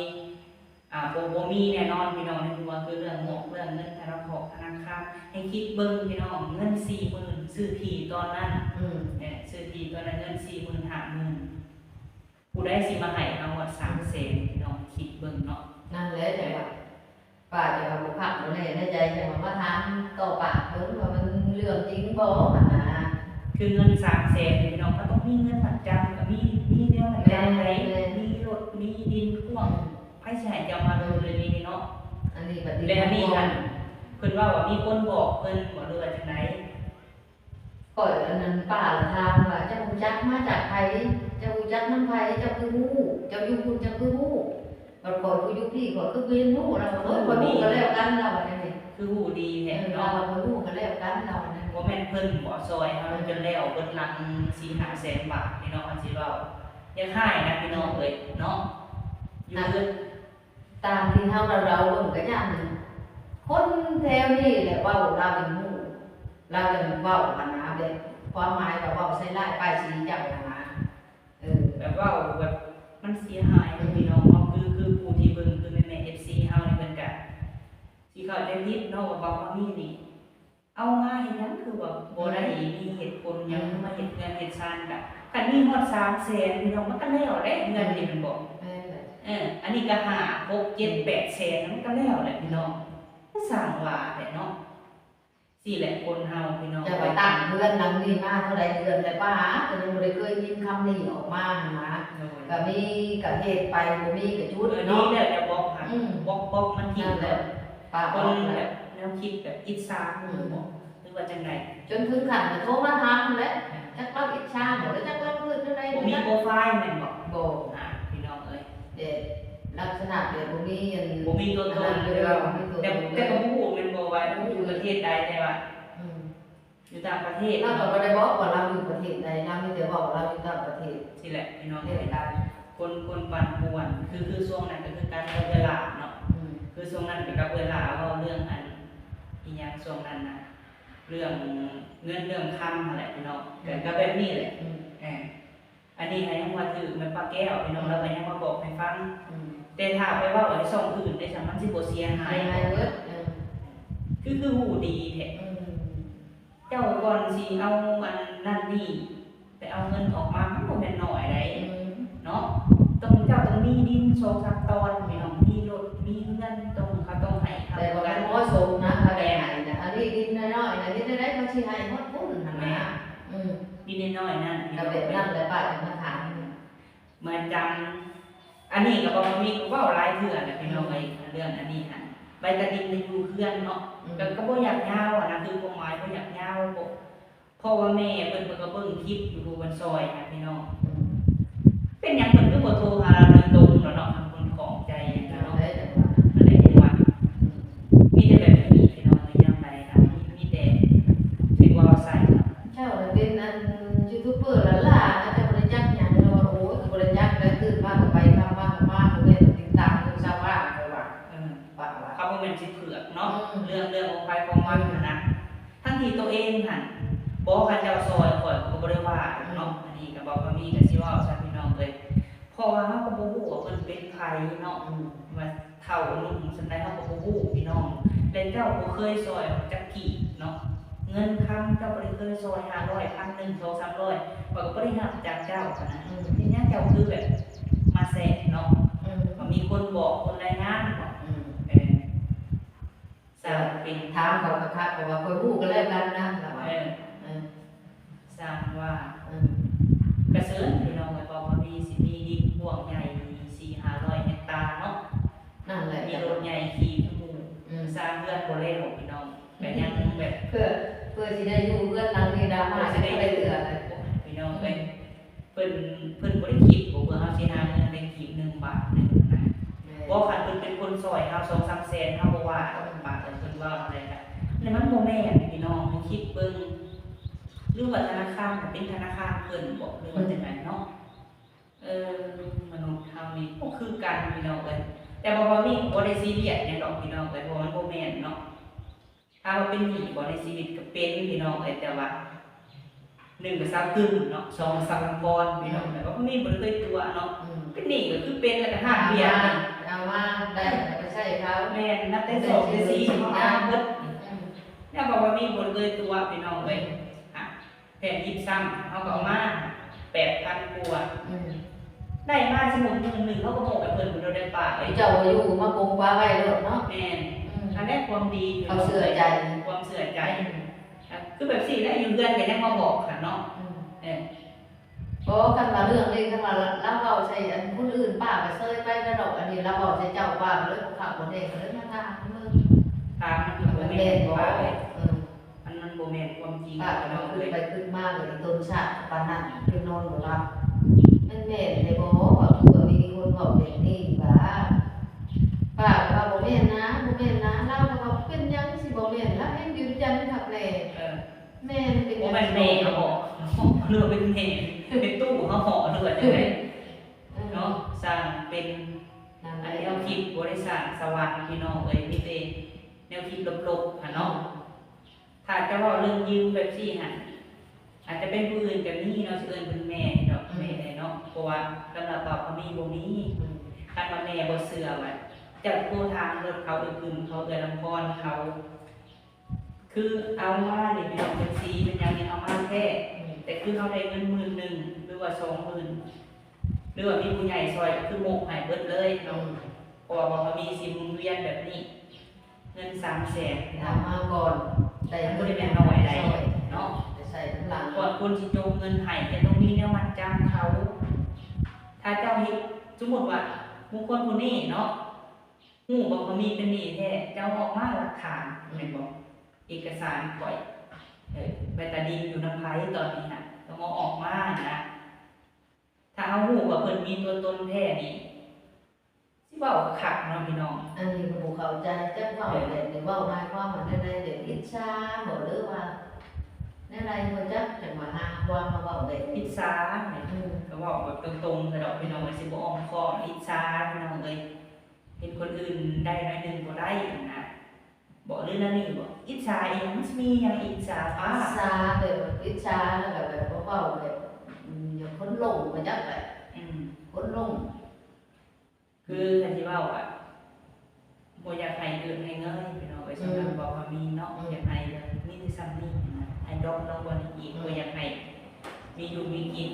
ອ່າ ບໍ່ ບໍ່ມີແນ່ນອນ ພີ່ນ້ອງ ໃນຫົວ ຄືເລື່ອງໝວກ ເລື່ອງເງິນທະນາຄອກທະນາຄານ ໃຫ້ຄິດເບິ່ງ ພີ່ນ້ອງ ເງິນສີ່ໝື່ນ ຊື້ທີ່ຕອນນັ້ນ ອືມ ເອີ ຊື້ທີ່ຕອນນັ້ນ ເງິນສີ່ໝື່ນ ຫ້າໝື່ນ ຜູ້ໃດຊິມາໃຫ້ເຮົາຮອດສາມແສນ ພີ່ນ້ອງ ຄິດເບິ່ງເນາະ ນັ້ນແຫຼະ ຈັ່ງວ່າ ປ້າຈະວ່າບໍ່ຄັກບໍ່ແນ່ໃນໃຈ ຈັ່ງວ່າມາຖາມຕໍ່ປາກເບິ່ງວ່າມັນເລື່ອງຈິງບໍ່ຫັ້ນນະ ຄືເງິນສາມແສນນີ້ ພີ່ນ້ອງ ມັນຕ້ອງມີເງິນມັດຈຳ ກໍມີ ມີແນວມັດຈຳໃດ ມີລົດ ມີດິນກວ້າງ ໃຜຊິໃຫ້ເຈົ້າມາໂດຍນີ້ເນາະ ອັນນີ້ບັດນີ້ ແລະອັນນີ້ຫັ້ນ ເພິ່ນເວົ້າວ່າມີຄົນບອກເພິ່ນບໍ່ ຫຼືວ່າຈັ່ງໃດ? ຂ້ອຍ ອັນນັ້ນ ປ້າລະຖາມວ່າ ເຈົ້າຮູ້ຈັກມາຈາກໃຜ? ເຈົ້າຮູ້ຈັກນຳໃຜ? ເຈົ້າຄືຮູ້? ເຈົ້າຢູ່ພຸ້ນເຈົ້າຄືຮູ້? ບັດຂ້ອຍຜູ້ຢູ່ພີ້ ຂ້ອຍຄືບໍ່ເຫັນຮູ້. ລາວວ່າ ໂອ້ຍ ຂ້ອຍຮູ້ກໍແລ້ວກັນ ລາວວ່າແນວນີ້ ຄືຮູ້ດີແທ້ເນາະ ເອີ ລາວວ່າ ຂ້ອຍຮູ້ກໍແລ້ວກັນ ລາວວ່າແນວນີ້ ບໍ່ແມ່ນເພິ່ນບໍ່ຊ່ອຍເຮົາ ເອີ ຈົນແລ້ວເບິດຫຼັງສີ່ຫ້າແສນບາດນີ້ເນາະ ເຮົາຊິເວົ້າ ຢາກຮ້າຍນະ ພີ່ນ້ອງເອີຍເນາະ ຢູ່ເຮືອນ ຕາມທີ່ເຮົາເດົາໆເບິ່ງກໍຢ້ານຄົນແຖວນີ້ແຫຼະເວົ້າ ລາວຈັ່ງຮູ້ ລາວຈັ່ງເວົ້າຫັ້ນນະ ແບບຄວາມໝາຍວ່າເວົ້າໃສ່ຮ້າຍປ້າຍສີເຈົ້າຫັ້ນນະ ເອີ ແບບເວົ້າແບບມັນເສຍຫາຍ ເອີ ພີ່ນ້ອງເນາະ ຄື ຄືຜູ້ທີ່ເບິ່ງ ຄືແມ່ໆ ເອັຟຊີ ເຮົານີ້ ເພິ່ນກະຊິເຂົ້າໃຈຜິດເນາະ ວ່າເວົ້າມາມີນີ້ ເອົາມາເຮັດຫຍັງ ຄືວ່າບໍ່ໄດ້ ອືມ ມີເຫດຜົນຫຍັງ ອືມ ມາເຮັດເຮືອນເຮັດຊານກະ ຄັນມີຮອດສາມແສນ ພີ່ນ້ອງ ມັນກະແລ້ວແຫຼະ ເຮືອນນີ້ແມ່ນບໍ່? ແມ່ນແຫຼະ ເອີ ອັນນີ້ກະຫ້າ ຫົກ ເຈັດ ແປດແສນ ມັນກະແລ້ວແຫຼະ ພີ່ນ້ອງ ຊ່າງວ່າແຫຼະເນາະ ຊີ້ແຫຼະຄົນເຮົາ ພີ່ນ້ອງ ແຕ່ວ່າຕັ້ງເຮືອນຫຼັງນີ້ມາເທົ່າໃດເດືອນແລ້ວ ປ້າກໍຍັງບໍ່ໄດ້ເຄີຍຍິນຄຳນີ້ອອກມາຫັ້ນນະ ໂດຍ ກະມີກະເຮັດໄປ ບໍ່ມີກະຢຸດ ເອີ ເນາະ ດີແລ້ວ ຢ່າບລັອກ ອືມ ບລັອກ ບລັອກມັນຖິ້ມ ນັ້ນແຫຼະ ແລ້ວ ປ້າ ຄົນແບບແນວຄິດແບບອິດສາ ອືມ ບໍ່ ຫຼືວ່າຈັ່ງໃດ ຈົນເຖິງຂັ້ນໂທມາຖາມພຸ້ນແຫຼະ ອືມ ຈັກລາວອິດສາບໍ່ ຫຼືຈັກລາວຄິດຈັ່ງໃດ ບໍ່ມີໂປຣໄຟແມ່ນບໍ່? ບໍ່ ອ່າ ພີ່ນ້ອງເອີຍ ແບບລັກສະນະແບບບໍ່ມີອັນ ບໍ່ມີຕົວຕົນ ອັນນັ້ນເລີຍ ບໍ່ມີຕົວຕົນເລີຍ ແຕ່ ແຕ່ກໍບໍ່ຮູ້ແມ່ນບໍ່ວ່າຢູ່ປະເທດໃດ ແຕ່ວ່າ ອືມ ຢູ່ຕ່າງປະເທດ ລາວກໍບໍ່ໄດ້ບອກວ່າລາວຢູ່ປະເທດໃດ, ລາວມີແຕ່ເວົ້າວ່າລາວຢູ່ຕ່າງປະເທດ. ຊີ້ແຫຼະ ພີ່ນ້ອງເອີຍ ຄົນ ຄົນປັ່ນປ່ວນ ຄື ຄືຊ່ວງນັ້ນກໍຄືກັນກັບເອື້ອຍຫຼ້າເນາະ. ອືມ ຄືຊ່ວງນັ້ນກໍກັບເອື້ອຍຫຼ້າເວົ້າເລື່ອງອັນ ອີຫຍັງຊ່ວງນັ້ນນະ ເລື່ອງເງິນເລື່ອງຄຳຫັ້ນແຫຼະ ພີ່ນ້ອງ. ອືມ ກໍ ກໍແບບນີ້ແຫຼະ. ອືມ ເອີ ອັນນີ້ຫາຍັງວ່າຖືກແມ່ນປ້າແກ້ວ ພີ່ນ້ອງ ອືມ ລາວກໍຍັງມາບອກໃຫ້ຟັງ. ອືມ ແຕ່ຖ້າໄປເວົ້າໃນຊ່ອງອື່ນໄດ້ຊັ້ນ ມັນຊິບໍ່ເສຍຫາຍ ເສຍຫາຍເບິດ. ເອີ ຄື ຄືຮູ້ດີແທ້. ອືມ ເຈົ້າກ່ອນຊິເອົາອັນນັ້ນນີ້ ໄປເອົາເງິນອອກມາ ມັນບໍ່ແມ່ນໜ້ອຍໃດ ອືມ ເນາະ. ຕ້ອງ ເຈົ້າຕ້ອງມີດິນສອງສາມຕອນ ພີ່ນ້ອງ ມີລົດ ມີເຮືອນ ຕ້ອງ ເຂົາຕ້ອງໃຫ້ ແຕ່ວ່າມັນເໝາະສົມນະ ເຂົາໄດ້ໃຫ້ນະ. ອັນນີ້ດິນນ້ອຍໆນະ ເຮັດຈັ່ງໃດເຂົາຊິໃຫ້ຮອດພຸ້ນຫັ້ນນະ. ແມ່ນ ອືມ ດິນນ້ອຍໆນັ້ນ ກໍແບບນັ້ນແຫຼະ ປ້າຈຶ່ງມາຖາມ. ເໝືອນຈັ່ງ ອັນນີ້ກໍບໍ່ມີ ເວົ້າຫຼາຍເທື່ອແຫຼະ ພີ່ນ້ອງເອີຍ. ອືມ ເລື່ອງອັນນີ້ຫັ້ນ ໃບຕາດິນຢູ່ເຮືອນເນາະ. ອືມ ກໍ ກໍບໍ່ຢາກຍາວຫັ້ນນະ ຄືຄວາມໝາຍບໍ່ຢາກຍາວ ເພາະ ເພາະວ່າແມ່ເພິ່ນ ເພິ່ນກໍເບິ່ງຄລິບຢູ່ ຜູ້ເພິ່ນຊ່ອຍຫັ້ນ ພີ່ນ້ອງ. ອືມ ເປັນຫຍັງເພິ່ນຄືບໍ່ໂທຫາລາວໂດຍຕົງລະເນາະ ຄັນເພິ່ນຂອງໃຈຫັ້ນນະເນາະ. ນັ້ນແຫຼະ ນັ້ນແຫຼະ ເຫັນວ່າ ອືມ ມີແຕ່ແບບນີ້ ພີ່ນ້ອງເອີຍ ຍາມໃດກໍມີ ມີແຕ່ຖືກເວົ້າໃສ່. ເຈົ້າເປັນອັນຢູທູບເບີລ້າໆ ເຈົ້າບໍ່ໄດ້ຈັກຫຍັງດອກ. ໂອ້ຍ ກໍບໍ່ໄດ້ຈັກແຫຼະ ຕື່ນມາກໍໄປ ຄ່ຳມາກໍມາ ບໍ່ແມ່ນຕິດຕາມເລື່ອງຊາວບ້ານ ຂ້ອຍວ່າ. ເອີ ວ່າ ວ່າ ເຂົາບໍ່ແມ່ນຊິເຜືອກເນາະ. ອືມ ເລື່ອງ ເລື່ອງຂອງໃຜຂອງມັນຫັ້ນນະ ທັງທີ່ໂຕເອງຫັ້ນ ບໍ່ ຄັນເຈົ້າຊ່ອຍຂ້ອຍ ຂ້ອຍກໍບໍ່ໄດ້ວ່າເນາະ. ອືມ ອັນນີ້ກໍເວົ້າ ກໍມີ ກໍຊິເວົ້າຊະ ພີ່ນ້ອງເອີຍ ເພາະວ່າເຮົາກໍບໍ່ຮູ້ວ່າເພິ່ນເປັນໃຜເນາະ. ອືມ ວ່າເຖົ້າໜຸ່ມສ່ຳໃດເຮົາກໍບໍ່ຮູ້ ພີ່ນ້ອງ ແລະເຈົ້າບໍ່ເຄີຍຊ່ອຍຂ້ອຍຈັກກີບເນາະ. ເງິນຄຳເຈົ້າບໍ່ໄດ້ເຄີຍຊ່ອຍ ຫ້າຮ້ອຍ ພັນໜຶ່ງ ສອງສາມຮ້ອຍ ຂ້ອຍກໍບໍ່ໄດ້ຮັບຈາກເຈົ້າຫັ້ນນະ. ອືມ ເປັນຫຍັງເຈົ້າຄືແບບມາແຊະເນາະ. ອືມ ວ່າມີຄົນບອກ ຄົນລາຍງານເນາະ. ອືມ ເອີ ສ້າງເປັນ ຖາມເຂົາຄັກໆ ເພາະວ່າຂ້ອຍຮູ້ກັນແລ້ວກັນນະ ລະວ່າ. ເອີ ເອີ ສ້າງວ່າ ເອີ ກະເຊີນ ພີ່ນ້ອງເອີຍ ເພາະວ່າມີ ຊິມີດິນກວ້າງໃຫຍ່ສີ່ຫ້າຮ້ອຍເຮັກຕາເນາະ. ນັ້ນແຫຼະ ມີລົດໃຫຍ່ຂີ່ທຸກມື້. ອືມ ສ້າງເຮືອນບໍ່ແລ້ວ ພີ່ນ້ອງ ກໍຍັງແບບ ເພື່ອ ເພື່ອຊິໄດ້ຢູ່ເຮືອນຫຼັງນີ້ ດາມາ ເພື່ອຊິໄດ້ຢູ່ເທື່ອ ພີ່ນ້ອງເອີຍ. ອືມ ເພິ່ນ ເພິ່ນບໍ່ໄດ້ຄິດບໍ່ ເພື່ອເຮົາຊິຫາເງິນໄດ້ກີບໜຶ່ງບາດໜຶ່ງນະ. ແມ່ນ ບໍ່ ຄັນເພິ່ນເປັນຄົນຊ່ອຍເຮົາສອງສາມແສນ ເຮົາບໍ່ວ່າດອກ ບາດເພິ່ນເວົ້າແນວໃດກະ ອັນນີ້ມັນບໍ່ແມ່ນ ພີ່ນ້ອງ ໃຫ້ຄິດເບິ່ງ ຫຼືວ່າທະນາຄານເປັນທະນາຄານເພິ່ນບໍ ຫຼືວ່າຈັ່ງໃດເນາະ. ເອີ ມະນຸດເຮົານີ້ບໍ່ຄືກັນ ພີ່ນ້ອງເອີຍ. ແຕ່ວ່າ ວ່າມີບໍ່ໄດ້ຊີຣຽສຫຍັງດອກ ພີ່ນ້ອງເອີຍ ເພາະວ່າມັນບໍ່ແມ່ນເນາະ. ຖາມວ່າເປັນໜີ້ບໍ່ໃນຊີວິດ? ກໍເປັນ ພີ່ນ້ອງເອີຍ ແຕ່ວ່າ ໜຶ່ງກໍຊາວກຶ້ມເນາະ ສອງກໍຊາວລຳພອນ ພີ່ນ້ອງ. ແຕ່ວ່າມີບໍ່ໄດ້ເຄີຍຕົວະເນາະ. ອືມ ເປັນໜີ້ກໍຄືເປັນ ແລ້ວກໍຮາກວຽກ ເອົາມາ ເອົາມາໄດ້ກໍໄປໃຊ້ເຂົາ. ແມ່ນ ນັບແຕ່ສອງແຕ່ສີ່ເຮົາເອົາໝົດ. ອືມ ແລ້ວບອກວ່າມີບໍ່ໄດ້ເຄີຍຕົວະ ພີ່ນ້ອງເອີຍ. ອືມ ແຜ່ນຢິບຊ້ຳ ເຮົາກໍເອົາມາແປດພັນກວ່າ. ອືມ ໄດ້ມາສົມມຸດໝື່ນໜຶ່ງ ເຮົາກໍໂມກໃຫ້ເພິ່ນ ເພິ່ນບໍ່ໄດ້ປາກເດ້. ເຈົ້າບໍ່ຢູ່ມາກົງປາໄວ້ໂລດເນາະ. ແມ່ນ. ອືມ ອັນນັ້ນຄວາມດີ ເຂົາເຊື່ອໃຈ ຄວາມເຊື່ອໃຈ. ອືມ ຄືແບບຊີ້ແຫຼະ ຢູ່ເຮືອນກໍຍັງມາບອກຫັ້ນເນາະ. ອືມ ເອີ ບໍ່ ຄັນວ່າເລື່ອງນີ້ ຄັນວ່າລາວເວົ້າໃສ່ອັນຄົນອື່ນ ປ້າກໍເຊີຍໄປແລ້ວດອກ. ອັນນີ້ລາວເວົ້າໃສ່ເຈົ້າ ປ້າກໍເລີຍບໍ່ຄັກບໍ່ແນ່ ກໍເລີຍມາຖາມເບິ່ງ ຖາມມັນກໍບໍ່ແມ່ນ ປ້າເອີຍ. ເອີ ມັນ ມັນບໍ່ແມ່ນຄວາມຈິງ. ປ້າກໍຄິດໄປຄິດມາ ກໍອີຕົນຊາດປານນັ້ນ ຈົນນອນບໍ່ຫຼັບ. ມັນແມ່ນແທ້ບໍ່ ວ່າຄືວ່າມີຄົນເວົ້າແບບນີ້ວ່າ ປ້າກໍວ່າບໍ່ແມ່ນນາ ບໍ່ແມ່ນນາ. ລາວກໍວ່າເປັນຫຍັງຊິບໍ່ແມ່ນ ລາວແຮ່ງຢືນຢັນຄັກແນ່. ເອີ ແມ່ນ ເປັນ ບໍ່ແມ່ນແມ່ເຮົາບໍ ຫຼືວ່າເປັນແມ່ ເປັນຕູ້ເຮົາບໍ ຫຼືວ່າຈັ່ງໃດ ເອີ ເນາະ. ສ້າງເປັນ ນັ້ນແຫຼະ ອັນແນວຄິດບໍ່ໄດ້ສ້າງສະຫວັນ ພີ່ນ້ອງເອີຍ ມີແຕ່ແນວຄິດລົບໆຫັ້ນເນາະ. ອືມ ຖ້າຈະເວົ້າເລື່ອງຢືມແບບຊີ້ຫັ້ນ ອາດຈະເປັນຜູ້ອື່ນກໍມີເນາະ ຊິເອີ້ນເພິ່ນແມ່ດອກ. ອືມ ແມ່ເນາະ ເພາະວ່າສຳລັບບ່າວພາມີບໍ່ມີ. ອືມ ຄັນວ່າແມ່ບໍ່ເຊື່ອວ່າ ເຈົ້າໂທຖາມໂລດ ເຂົາ ເອື້ອຍກຶ້ມເຂົາ ເອື້ອຍລຳພອນເຂົາ ຄືເອົາມານີ້ ພີ່ນ້ອງ ເປັນສີເປັນຫຍັງນີ້ເອົາມາແທ້. ອືມ ແຕ່ຄືເຮົາໄດ້ເງິນໝື່ນໜຶ່ງ ຫຼືວ່າສອງໝື່ນ ຫຼືວ່າມີຜູ້ໃຫຍ່ຊ່ອຍ ກໍຄືໂມກໃຫ້ເບິດເລີຍເນາະ. ອືມ ເພາະວ່າບໍ່ມີຊິໝູນວຽນແບບນີ້ ເງິນສາມແສນ ເອົາມາກ່ອນ ໄດ້ ມັນບໍ່ໄດ້ແມ່ນໜ້ອຍໃດເນາະ ໄດ້ໃຊ້ນຳຫຼັງ. ກ່ອນຄົນຊິຈົກເງິນໃຫ້ ຈະຕ້ອງມີແນວມັດຈຳເຂົາ. ຖ້າເຈົ້າເຮັດ ສົມມຸດວ່າບຸກຄົນຜູ້ນີ້ເນາະ ຮູ້ວ່າເຂົາມີເປັນໜີ້ແທ້ ເຈົ້າເອົາອອກມາຫຼັກຖານ ອືມ ແມ່ນບໍ່? ເອກະສານຂ້ອຍ ເອີ ໃບຕາດິນຢູ່ນຳໃຜຕອນນີ້ນະ ຕ້ອງເອົາອອກມານະ. ຖ້າເຮົາຮູ້ວ່າເພິ່ນມີຕົວຕົນແທ້ນີ້ ຊິເວົ້າຄັກເນາະ ພີ່ນ້ອງ. ອັນນີ້ກໍບໍ່ເຂົ້າໃຈ ຈັກເວົ້າ ເອີ ແບບນີ້ ເວົ້າໝາຍຄວາມວ່າແນວໃດ? ແບບອິດສາບໍ ຫຼືວ່າ ແນວໃດບໍ່ຈັກ ຈັ່ງວ່າຫາຄວາມມາເວົ້າແບບ ອິດສາ ອືມ ກໍເວົ້າແບບຕົງໆ ຊະດອກ ພີ່ນ້ອງເອີຍ ຊິບໍ່ອ້ອມຄ້ອມ ອິດສາ ພີ່ນ້ອງເອີຍ ເຫັນຄົນອື່ນໄດ້ໜ້ອຍໜຶ່ງບໍ່ໄດ້ຫັ້ນນະ ບໍ່ ຫຼືແນວນີ້ບໍ່ ອິດສາອີ່ຫຍັງ ມັນຊິມີຫຍັງອິດສາປ້າ ອິດສາແບບ ອິດສາແລ້ວກໍແບບເວົ້າແບບ ອືມ ຢາກຄົນຫຼົງ ບໍ່ຈັກແຫຼະ ອືມ ຄົນຫຼົງ. ຄືຄັນຊິເວົ້າກະບໍ່ຢາກໃຫ້ເກີດໃຫ້ເງີຍ ພີ່ນ້ອງເອີຍ ສຳລັບ ອືມ ເວົ້າວ່າມີເນາະ ອືມ ຢາກໃຫ້ແບບມີແຕ່ຊ່ຳນີ້ນະ ໃຫ້ດຣອບລົງກວ່ານີ້ອີກ ອືມ ບໍ່ຢາກໃຫ້ມີຢູ່ມີກິນ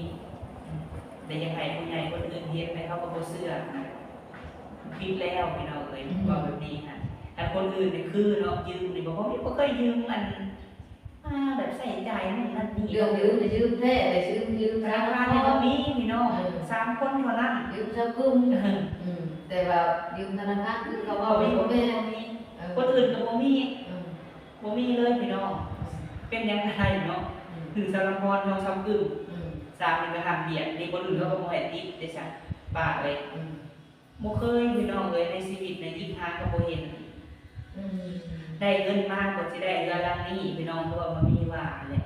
ແຕ່ຢາກໃຫ້ຜູ້ໃຫຍ່ຄົນອື່ນເຮັດ ແຕ່ເຂົາກໍບໍ່ເຊື່ອນະ ຜິດແລ້ວ ພີ່ນ້ອງເອີຍ ອືມ ເວົ້າແບບນີ້ຫັ້ນ ຄັນຄົນອື່ນນີ້ຄືເນາະ ຢືມນີ້ບໍ່ ບໍ່ມີ ບໍ່ເຄີຍຢືມອັນ ອ່າ ແບບໃຊ້ຈ່າຍນັ້ນນັ້ນນີ້ ເລື່ອງຢືມນີ້ຢືມແທ້ ໄດ້ຢືມ ຢືມທະນາຄານນີ້ບໍ່ມີພີ່ນ້ອງ ເອີ ສາມຄົນເທົ່ານັ້ນ ຢືມຊາວກຶ້ມ ອືມ ແຕ່ວ່າຢືມທະນາຄານຄືເຂົາເວົ້າບໍ່ມີ ບໍ່ມີ ເອີ ຄົນອື່ນກໍບໍ່ມີ ອືມ ບໍ່ມີເລີຍພີ່ນ້ອງ ເປັນຫຍັງກໍໄດ້ເນາະ ອືມ ຖືສາລະພອນ ນ້ອງຊາວກຶ້ມ ອືມ ສາມນີ້ກໍຫ້າມບຽດ ນີ້ບໍ່ລຸ້ນ ອືມ ເຂົາກໍບໍ່ໃຫ້ຕິດເດ້ຊະ ປ້າເອີຍ ອືມ ບໍ່ເຄີຍພີ່ນ້ອງເອີຍ ໃນຊີວິດໃນອີກຫາກໍບໍ່ເຫັນ ອືມ ໄດ້ເງິນມາກໍຊິໄດ້ເຮືອນຫຼັງນີ້ພີ່ນ້ອງ ຄືວ່າບໍ່ມີວ່າແຫຼະ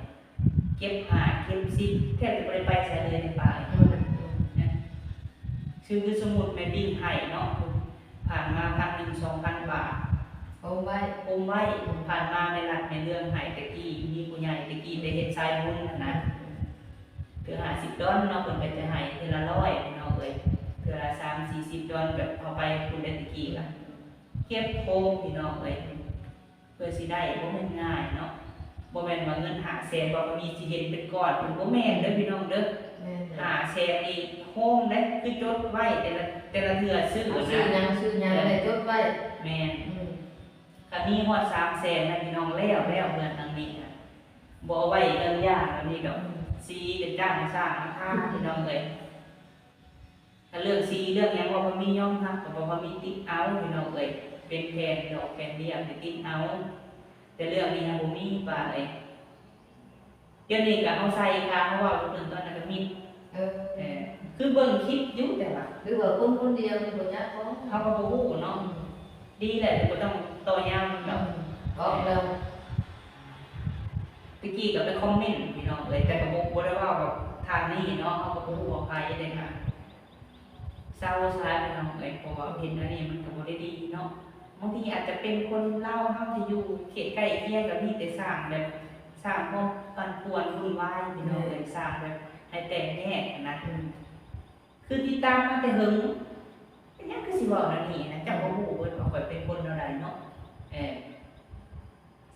ເກັບຫ້າເກັບສິບ ແທບຈະບໍ່ໄດ້ໄປໃສເລີຍໃນປ່າ ອືມ ຄື ຄືສົມມຸດແມ່ປີ້ງໄຫ້ເນາະ ຜ່ານມາພັນໜຶ່ງ ສອງພັນບາດ ໂຮມໄວ້ ໂຮມໄວ້ ອືມ ຜ່ານມາແມ່ລັດແມ່ເລື່ອງໃຫ້ ແຕ່ກີ້ມີຜູ້ໃຫຍ່ ແຕ່ກີ້ໄປເຮັດສາຍບຸນຫັ້ນນະ ອືມ ເທື່ອຫ້າສິບດອນເນາະ ເພິ່ນກໍຈະໃຫ້ເທື່ອລະຮ້ອຍພີ່ນ້ອງເອີຍ ເທື່ອລະສາມສີ່ສິບດອນ ແບບເຮົາໄປພຸ້ນແຕ່ກີ້ລະ ເກັບໂຮມພີ່ນ້ອງເອີຍ ເພື່ອຊິໄດ້ບໍ່ແມ່ນງ່າຍເນາະ ບໍ່ແມ່ນວ່າເງິນຫ້າແສນ ບໍ່ມີຊິເຫັນເປັນກ້ອນ ບໍ່ແມ່ນເດີພີ່ນ້ອງເດີ ແມ່ນ ຫ້າແສນນີ້ໂຮມເດ້ ຄືຈົດໄວ້ແຕ່ລະ ແຕ່ລະເທື່ອຊື້ ຊື້ຫຍັງ ຊື້ຫຍັງໄດ້ຈົດໄວ້ ແມ່ນ ອືມ ຄັນມີຮອດສາມແສນນະພີ່ນ້ອງ ແລ້ວ ແລ້ວເຮືອນຫຼັງນີ້ນະ ບໍ່ເອົາໄວ້ເລື່ອງຢ່າງແບບນີ້ດອກ ອືມ ສີກໍຈ້າງຊ່າງມາທາ ອືມ ພີ່ນ້ອງເອີຍ ຖ້າເລື່ອງສີເລື່ອງຫຍັງ ເວົ້າພາມີຍອມຮັບ ກໍເວົ້າພາມີຕິດເອົາ ພີ່ນ້ອງເອີຍ ເປັນແຜ່ນດອກແຜ່ນລຽບນີ້ຕິດເອົາ ແຕ່ເລື່ອງນີ້ຫາບໍ່ມີ ປ້າເອີຍ. ດຽວນີ້ກະເຮົາໃສ່ ຖ້າເຮົາເວົ້າເຖິງຕອນນັ້ນກະມິດ ເອີ ເອີ ຄືເບິ່ງຄລິບຢູ່ ແຕ່ວ່າ ຫຼືວ່າຄົນຄົນດຽວນີ້ບໍ່ຈັກບໍ່ ເຮົາກໍບໍ່ຮູ້ເນາະ ອືມ ດີແຫຼະ ບໍ່ຕ້ອງຕໍ່ຍາວນຳດອກ ອືມ ອອກແລ້ວ ແຕ່ກີ້ກໍໄປຄອມເມັນພີ່ນ້ອງເອີຍ ແຕ່ກໍບໍ່ ບໍ່ໄດ້ເວົ້າກັບທ່ານນີ້ເນາະ ເຮົາກໍບໍ່ຮູ້ວ່າໃຜເດ້ ເຊົາຊະພີ່ນ້ອງເອີຍ ເພາະວ່າເຮັດແນວນີ້ມັນກໍບໍ່ໄດ້ດີເນາະ ບາງທີອາດຈະເປັນຄົນລາວເຮົາທີ່ຢູ່ເຂດໃກ້ຄຽງ ກໍມີແຕ່ສ້າງແບບ ສ້າງຄວາມປັ່ນປ່ວນວຸ່ນວາຍພີ່ນ້ອງເອີຍ ແມ່ນ ສ້າງແບບໃຫ້ແຕກແຍກຫັ້ນນະ ອືມ ຄືຕິດຕາມມາແຕ່ເຫິງ ເປັນຫຍັງຄືຊິເວົ້າແນວນີ້ຫັ້ນນະ ເຈົ້າກໍຮູ້ເບິດວ່າຂ້ອຍເປັນຄົນແນວໃດເນາະ ເອີ.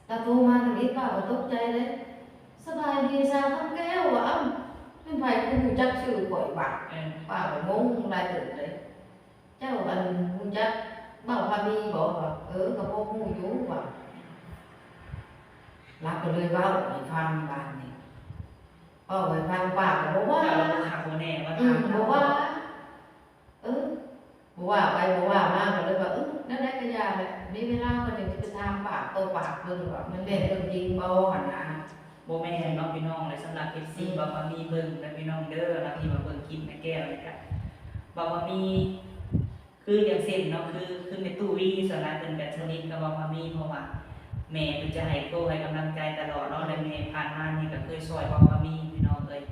ລາວໂທມາທຳອິດ ປ້າກໍຕົກໃຈເລີຍ ສະບາຍດີສາວຄຳແກ້ວ ວ່າ ເອົ້າ ແມ່ນໃຜຄືຮູ້ຈັກຊື່ຂ້ອຍ ວ່າ ເອີ ປ້າກໍງົງຫຼາຍເຕີບເລີຍ ເຈົ້າ ອັນ ຮູ້ຈັກບ່າວພາມີບໍ່ ວ່າ ເອີ ກໍພໍຮູ້ຢູ່ ວ່າ ລາວກໍເລີຍເວົ້າໃຫ້ຟັງ ບາດນີ້ ເວົ້າໃຫ້ຟັງ ປ້າກໍບໍ່ວ່າ ເຈົ້າລາວບໍ່ຄັກບໍ່ແນ່ວ່າ ອືມ ຖາມ ບໍ່ວ່າ ເອີ ບໍ່ວ່າໄປບໍ່ວ່າມາ ກໍເລີຍວ່າ ເອີ ແນວໃດກໍຢ່າແຫຼະ ມີເວລາກໍຈັ່ງຊິໄປຖາມປາກຕໍ່ປາກເບິ່ງວ່າ ມັນແມ່ນເລື່ອງຈິງບໍ່ຫັ້ນນະ. ບໍ່ແມ່ນເນາະພີ່ນ້ອງ ແລະ ສຳລັບເອັຟຊີ ອືມ ບ່າວພາມີເບິ່ງເດີພີ່ນ້ອງເດີ ລາວທີ່ວ່າເບິ່ງຄລິບແມ່ແກ້ວນີ້ກະ ບ່າວພາມີ ຄືຢ່າງເຊັ່ນເນາະ ຄື ຄືແມ່ຕູ້ວີສ່ວນຫຼາຍເພິ່ນກະສະໜິດກັບບ່າວພາມີ ເພາະວ່າແມ່ເພິ່ນຈະໃຫ້ໂທໃຫ້ກຳລັງໃຈຕະຫຼອດເນາະ ແລະ ແມ່ຜ່ານມານີ້ກະເຄີຍຊ່ອຍບ່າວພາມີພີ່ນ້ອງເອີຍ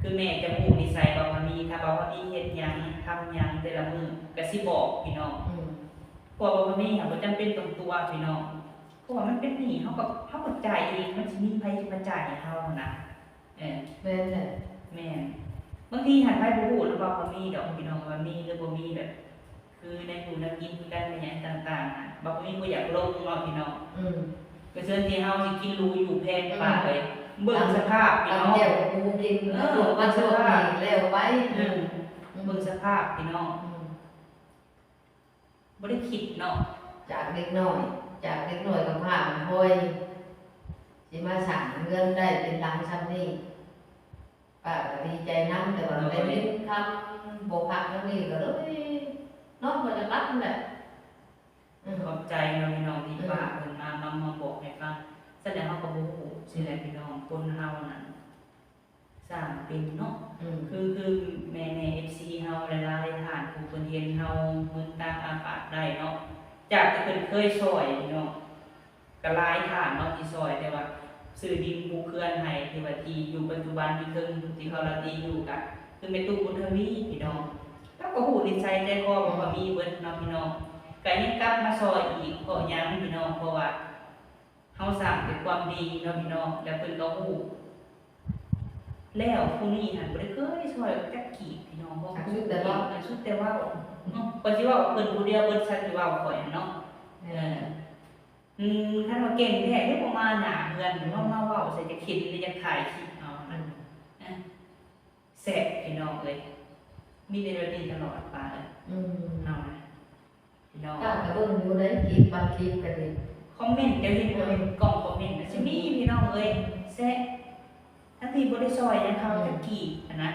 ຄືແມ່ຈະຮູ້ນິໄສບ່າວພາມີ ຖ້າບ່າວພາມີເຮັດຫຍັງ ທຳຫຍັງແຕ່ລະມື້ກະຊິບອກພີ່ນ້ອງ ອືມ ເພາະວ່າບໍ່ມີຫຍັງ ບໍ່ຈຳເປັນຕ້ອງຕົວະພີ່ນ້ອງ ເພາະວ່າມັນເປັນໜີ້ ເຮົາກໍ ເຮົາກໍຈ່າຍເອງ ມັນຊິມີໃຜຊິມາຈ່າຍໃຫ້ເຮົາຫັ້ນນະ ເອີ ແມ່ນແຫຼະ ແມ່ນ ບາງທີຫັ້ນໃຜບໍ່ຮູ້ເນາະວ່າບໍ່ມີດອກພີ່ນ້ອງ ວ່າມີຫຼືບໍ່ມີ ແບບ ຄືແນວຢູ່ແນວກິນຄືກັນ ແມ່ນຫຍັງຕ່າງໆ ຫັ້ນ ບໍ່ມີຜູ້ຢາກລົງເນາະພີ່ນ້ອງ ອືມ ກໍເຊີນທີ່ເຮົາຊິກິນຫຼູຢູ່ແພງ ອືມ ປານໃດ ເບິ່ງສະພາບພີ່ນ້ອງ ຕຳແຈ່ວກັບໝູກິນ ເອີ ເບິ່ງສະພາບ ແລ້ວໄປ ອືມ ອືມ ເບິ່ງສະພາບພີ່ນ້ອງ ອືມ ບໍ່ໄດ້ຄິດເນາະ ຈາກເດັກນ້ອຍ ຈາກເດັກນ້ອຍກຳພ້າກຳພ້ອຍ ຊິມາສ້າງເຮືອນໄດ້ເປັນຫຼັງຊ່ຳນີ້ ປ້າກໍດີໃຈນຳ ແຕ່ວ່າໄດ້ຍິນຄຳບໍ່ຄັກແນວນີ້ກໍເລີຍເນາະ ບໍ່ຢາກຮັບຫັ້ນແຫຼະ ອືມ ຂອບໃຈເນາະພີ່ນ້ອງທີ່ ອືມ ປ້າເພິ່ນມາ ມາ ມາບອກໃຫ້ຟັງ ຊັ້ນແລ້ວເຮົາກໍບໍ່ຮູ້ ອືມ ຊີ້ແຫຼະພີ່ນ້ອງ ຄົນເຮົານັ້ນ ສ້າງເປັນເນາະ ອືມ ຄື ຄືແມ່ ແມ່ເອັຟຊີເຮົາຫຼາຍໆທ່ານ ຜູ້ເພິ່ນເຫັນເຮົາມືນຕາອ້າປາກໄດ້ເນາະ ຈາກທີ່ເພິ່ນເຄີຍຊ່ອຍເນາະ ກໍຫຼາຍທ່ານເນາະທີ່ຊ່ອຍ ແຕ່ວ່າ ຊື້ດິນປູກເຮືອນໃຫ້ ທີ່ວ່າທີ່ຢູ່ປັດຈຸບັນທີ່ເທິງທີ່ເຮົາລາຕີຢູ່ ກະຄືແມ່ຕູ້ບຸນທະວີພີ່ນ້ອງ. ລາວກໍຮູ້ນິໄສໃຈຄໍຂອງ ອືມ ພາມີເບິດເນາະພີ່ນ້ອງ. ກະຍັງກັບມາຊ່ອຍອີກ ເພາະຫຍັງພີ່ນ້ອງ? ເພາະວ່າເຮົາສ້າງແຕ່ຄວາມດີເນາະພີ່ນ້ອງ ແລ້ວເພິ່ນກໍຮູ້. ແລ້ວຜູ້ນີ້ຫັ້ນບໍ່ໄດ້ເຄີຍຊ່ອຍຂ້ອຍຈັກກີບພີ່ນ້ອງ. ບໍ່ຮູ້ ສຸດແຕ່ເວົ້າ ສຸດແຕ່ເວົ້າ. ອືມ ຂ້ອຍຊິເວົ້າເພິ່ນຜູ້ດຽວເບິດ ສັນຊິເວົ້າຂ້ອຍຫັ້ນເນາະ. ເອີ ອືມ ຄັນວ່າເກັ່ງແທ້ ຄືບໍ່ມາໜ້າເຮືອນ ອືມ ມາ ມາເວົ້າໃສ່ ຈະເຂັນ ຫຼື ຢາກຖ່າຍຄລິບເອົາ ອືມ ນະ. ແຊບພີ່ນ້ອງເອີຍ ມີແຕ່ແບບນີ້ຕະຫຼອດ ປ້າເອີຍ. ອືມ ເຮົານະ ພີ່ນ້ອງ ປ້າກໍເບິ່ງຢູ່ໃດ໋ ຄລິບບາງຄລິບກໍດີ ຄອມເມັນ ເຈົ້າເຫັນບໍ່? ອືມ ໃນກ່ອງຄອມເມັນ ອືມ ຊິມີພີ່ນ້ອງເອີຍ ແຊະ ທັງທີ່ບໍ່ໄດ້ຊ່ອຍຫຍັງເຂົາ ອືມ ຈັກກີບຫັ້ນນະ.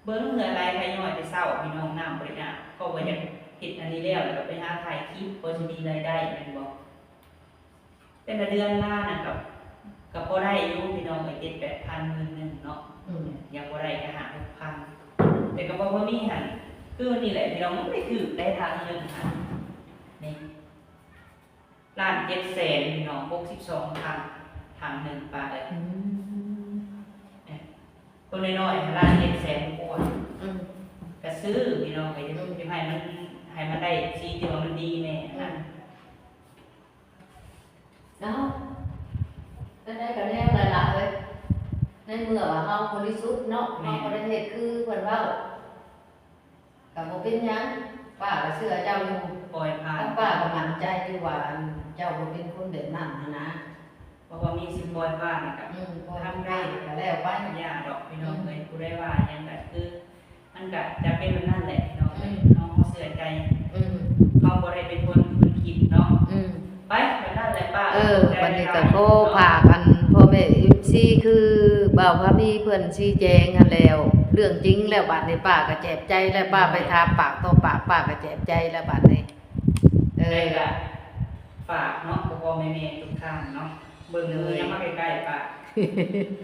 ເບິ່ງເຫື່ອໄຫຼໄຂຍ້ອຍແຕ່ເຊົ້າ ພີ່ນ້ອງ ນ້ຳບໍ່ໄດ້ອາບ. ເຂົາກໍຢາກ ອືມ ເຮັດອັນນີ້ແລ້ວ ແລ້ວກໍໄປຫາຖ່າຍຄລິບ ພໍຊິມີລາຍໄດ້ແມ່ນບໍ່? ແຕ່ລະເດືອນມານະ ກໍ ກໍພໍໄດ້ຢູ່ພີ່ນ້ອງເອີຍ ເຈັດແປດພັນ ໝື່ນໜຶ່ງເນາະ. ອືມ ຍັງບໍ່ໄດ້ກໍຫ້າຫົກພັນ ແຕ່ກໍບໍ່ພໍມີຫັ້ນ. ຄືນີ້ແຫຼະພີ່ນ້ອງ ມັນໄດ້ຖືກໄດ້ທາງໜຶ່ງຫັ້ນ ນີ້ ລ້ານເຈັດແສນພີ່ນ້ອງ ຫົກສິບສອງພັນ ທາງໜຶ່ງ ປ້າເອີຍ. ອືມ ເອີ ຕົວນ້ອຍໆ ລ້ານເຈັດແສນກວ່າ. ອືມ ກໍຊື້ພີ່ນ້ອງເອີຍ ອືມ ຢາກໃຫ້ມັນ ໃຫ້ມັນໄດ້ສີທີ່ວ່າມັນດີແດ່ນະ. ອືມ ເນາະ ແນວໃດກໍແນວນັ້ນລະເອີຍ ໃນເມື່ອວ່າເຮົາບໍລິສຸດເນາະ ແມ່ນ ເຮົາບໍ່ໄດ້ເຮັດຄືເພິ່ນເວົ້າ ກໍບໍ່ເປັນຫຍັງ ປ້າກໍເຊື່ອເຈົ້າຢູ່. ປ່ອຍຜ່ານ ທາງປ້າກໍໝັ້ນໃຈຢູ່ວ່າ ອັນ ເຈົ້າບໍ່ເປັນຄົນແບບນັ້ນຫັ້ນນະ. ເພາະວ່າມີຊິປ່ອຍຜ່ານກໍ ອືມ ປ່ອຍຜ່ານກໍແລ້ວໄປ ຢ່າດອກພີ່ນ້ອງເອີຍ. ອືມ ຜູ້ໃດວ່າຫຍັງກໍຄື ມັນກະຈະເປັນແບບນັ້ນແຫຼະພີ່ນ້ອງເອີຍ. ອືມ ເຮົາ ເຮົາເຊື່ອໃຈ. ອືມ ເຮົາບໍ່ໄດ້ເປັນຄົນ ເປັນຄົນຄິດເນາະ. ອືມ ໄປ ແບບນັ້ນແຫຼະປ້າ. ເອີ ບັດນີ້ກໍຂໍຝາກອັນພໍ່ແມ່ເອັຟຊີ ຄືບ່າວພາມີເພິ່ນຊີ້ແຈງຫັ້ນແລ້ວ ເລື່ອງຈິງແລ້ວ. ບັດນີ້ປ້າກໍແຈບໃຈແລ້ວ ປ້າໄປຖາມປາກຕໍ່ປາກ ປ້າກໍແຈບໃຈແລ້ວບັດນີ້. ເອີ ໄດ້ກະຝາກເນາະ ພໍ່ໆແມ່ໆທຸກທ່ານເນາະ ເບິ່ງມືນຳມາໃກ້ໆ ປ້າ.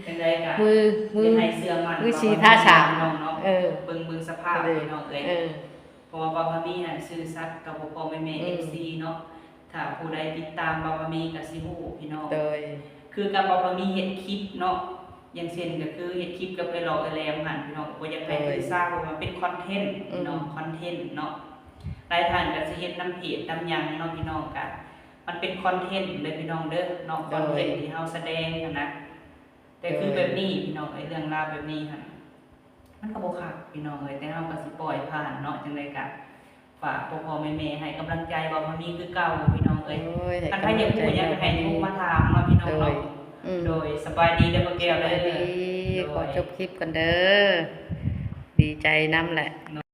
ຈັ່ງໃດກະ ມື ມື ຢ່າໃຫ້ເຊື່ອໝັ້ນ ມືສີທາສາມ ພີ່ນ້ອງເນາະ. ເອີ ເບິ່ງ ເບິ່ງສະພາບພີ່ນ້ອງເອີຍ. ເອີ ເພາະວ່າບ່າວພາມີຫັ້ນຊື່ສັດກັບພໍ່ໆແມ່ໆ ອືມ ເອັຟຊີເນາະ. ຖ້າຜູ້ໃດຕິດຕາມບ່າວພາມີກໍຊິຮູ້ພີ່ນ້ອງ. ໂດຍ ຄືກັບບ່າວພາມີເຮັດຄລິບເນາະ ຢ່າງເຊັ່ນກໍຄືເຮັດຄລິບກັບເອື້ອຍຫຼອກເອື້ອຍແຫຼມຫັ້ນ ພີ່ນ້ອງ ບໍ່ຢາກໃຫ້ ໂດຍ ຖືສາ ເພາະວ່າມັນເປັນຄອນເທັນ ອືມ ພີ່ນ້ອງ ຄອນເທັນເນາະ. ຫຼາຍທ່ານກໍຊິເຮັດນຳເພຈນຳຫຍັງເນາະ ພີ່ນ້ອງ ກະມັນເປັນຄອນເທັນເດີພີ່ນ້ອງເດີເນາະ. ໂດຍ ຄອນເທັນທີ່ເຮົາສະແດງຫັ້ນນະ. ແຕ່ຄື ໂດຍ ແບບນີ້ພີ່ນ້ອງເອີຍ ເລື່ອງລາວແບບນີ້ຫັ້ນ ມັນກໍບໍ່ຄັກພີ່ນ້ອງເອີຍ ແຕ່ເຮົາກໍຊິປ່ອຍຜ່ານເນາະ. ຈັ່ງໃດກໍຝາກພໍ່ໆແມ່ໆໃຫ້ກຳລັງໃຈບ່າວພາມີຄືເກົ່າພີ່ນ້ອງເອີຍ. ໂອ້ຍ ຄັນໃຜຢາກຮູ້ຫຍັງໃຫ້ໂທມາຖາມເນາະພີ່ນ້ອງເນາະ. ໂດຍ ອືມ ໂດຍ ສະບາຍດີເດີພໍ່ແກ້ວເດີ. ສະບາຍດີ ໂດຍ ຂໍຈົບຄລິບກ່ອນເດີ ດີໃຈນຳແຫຼະ.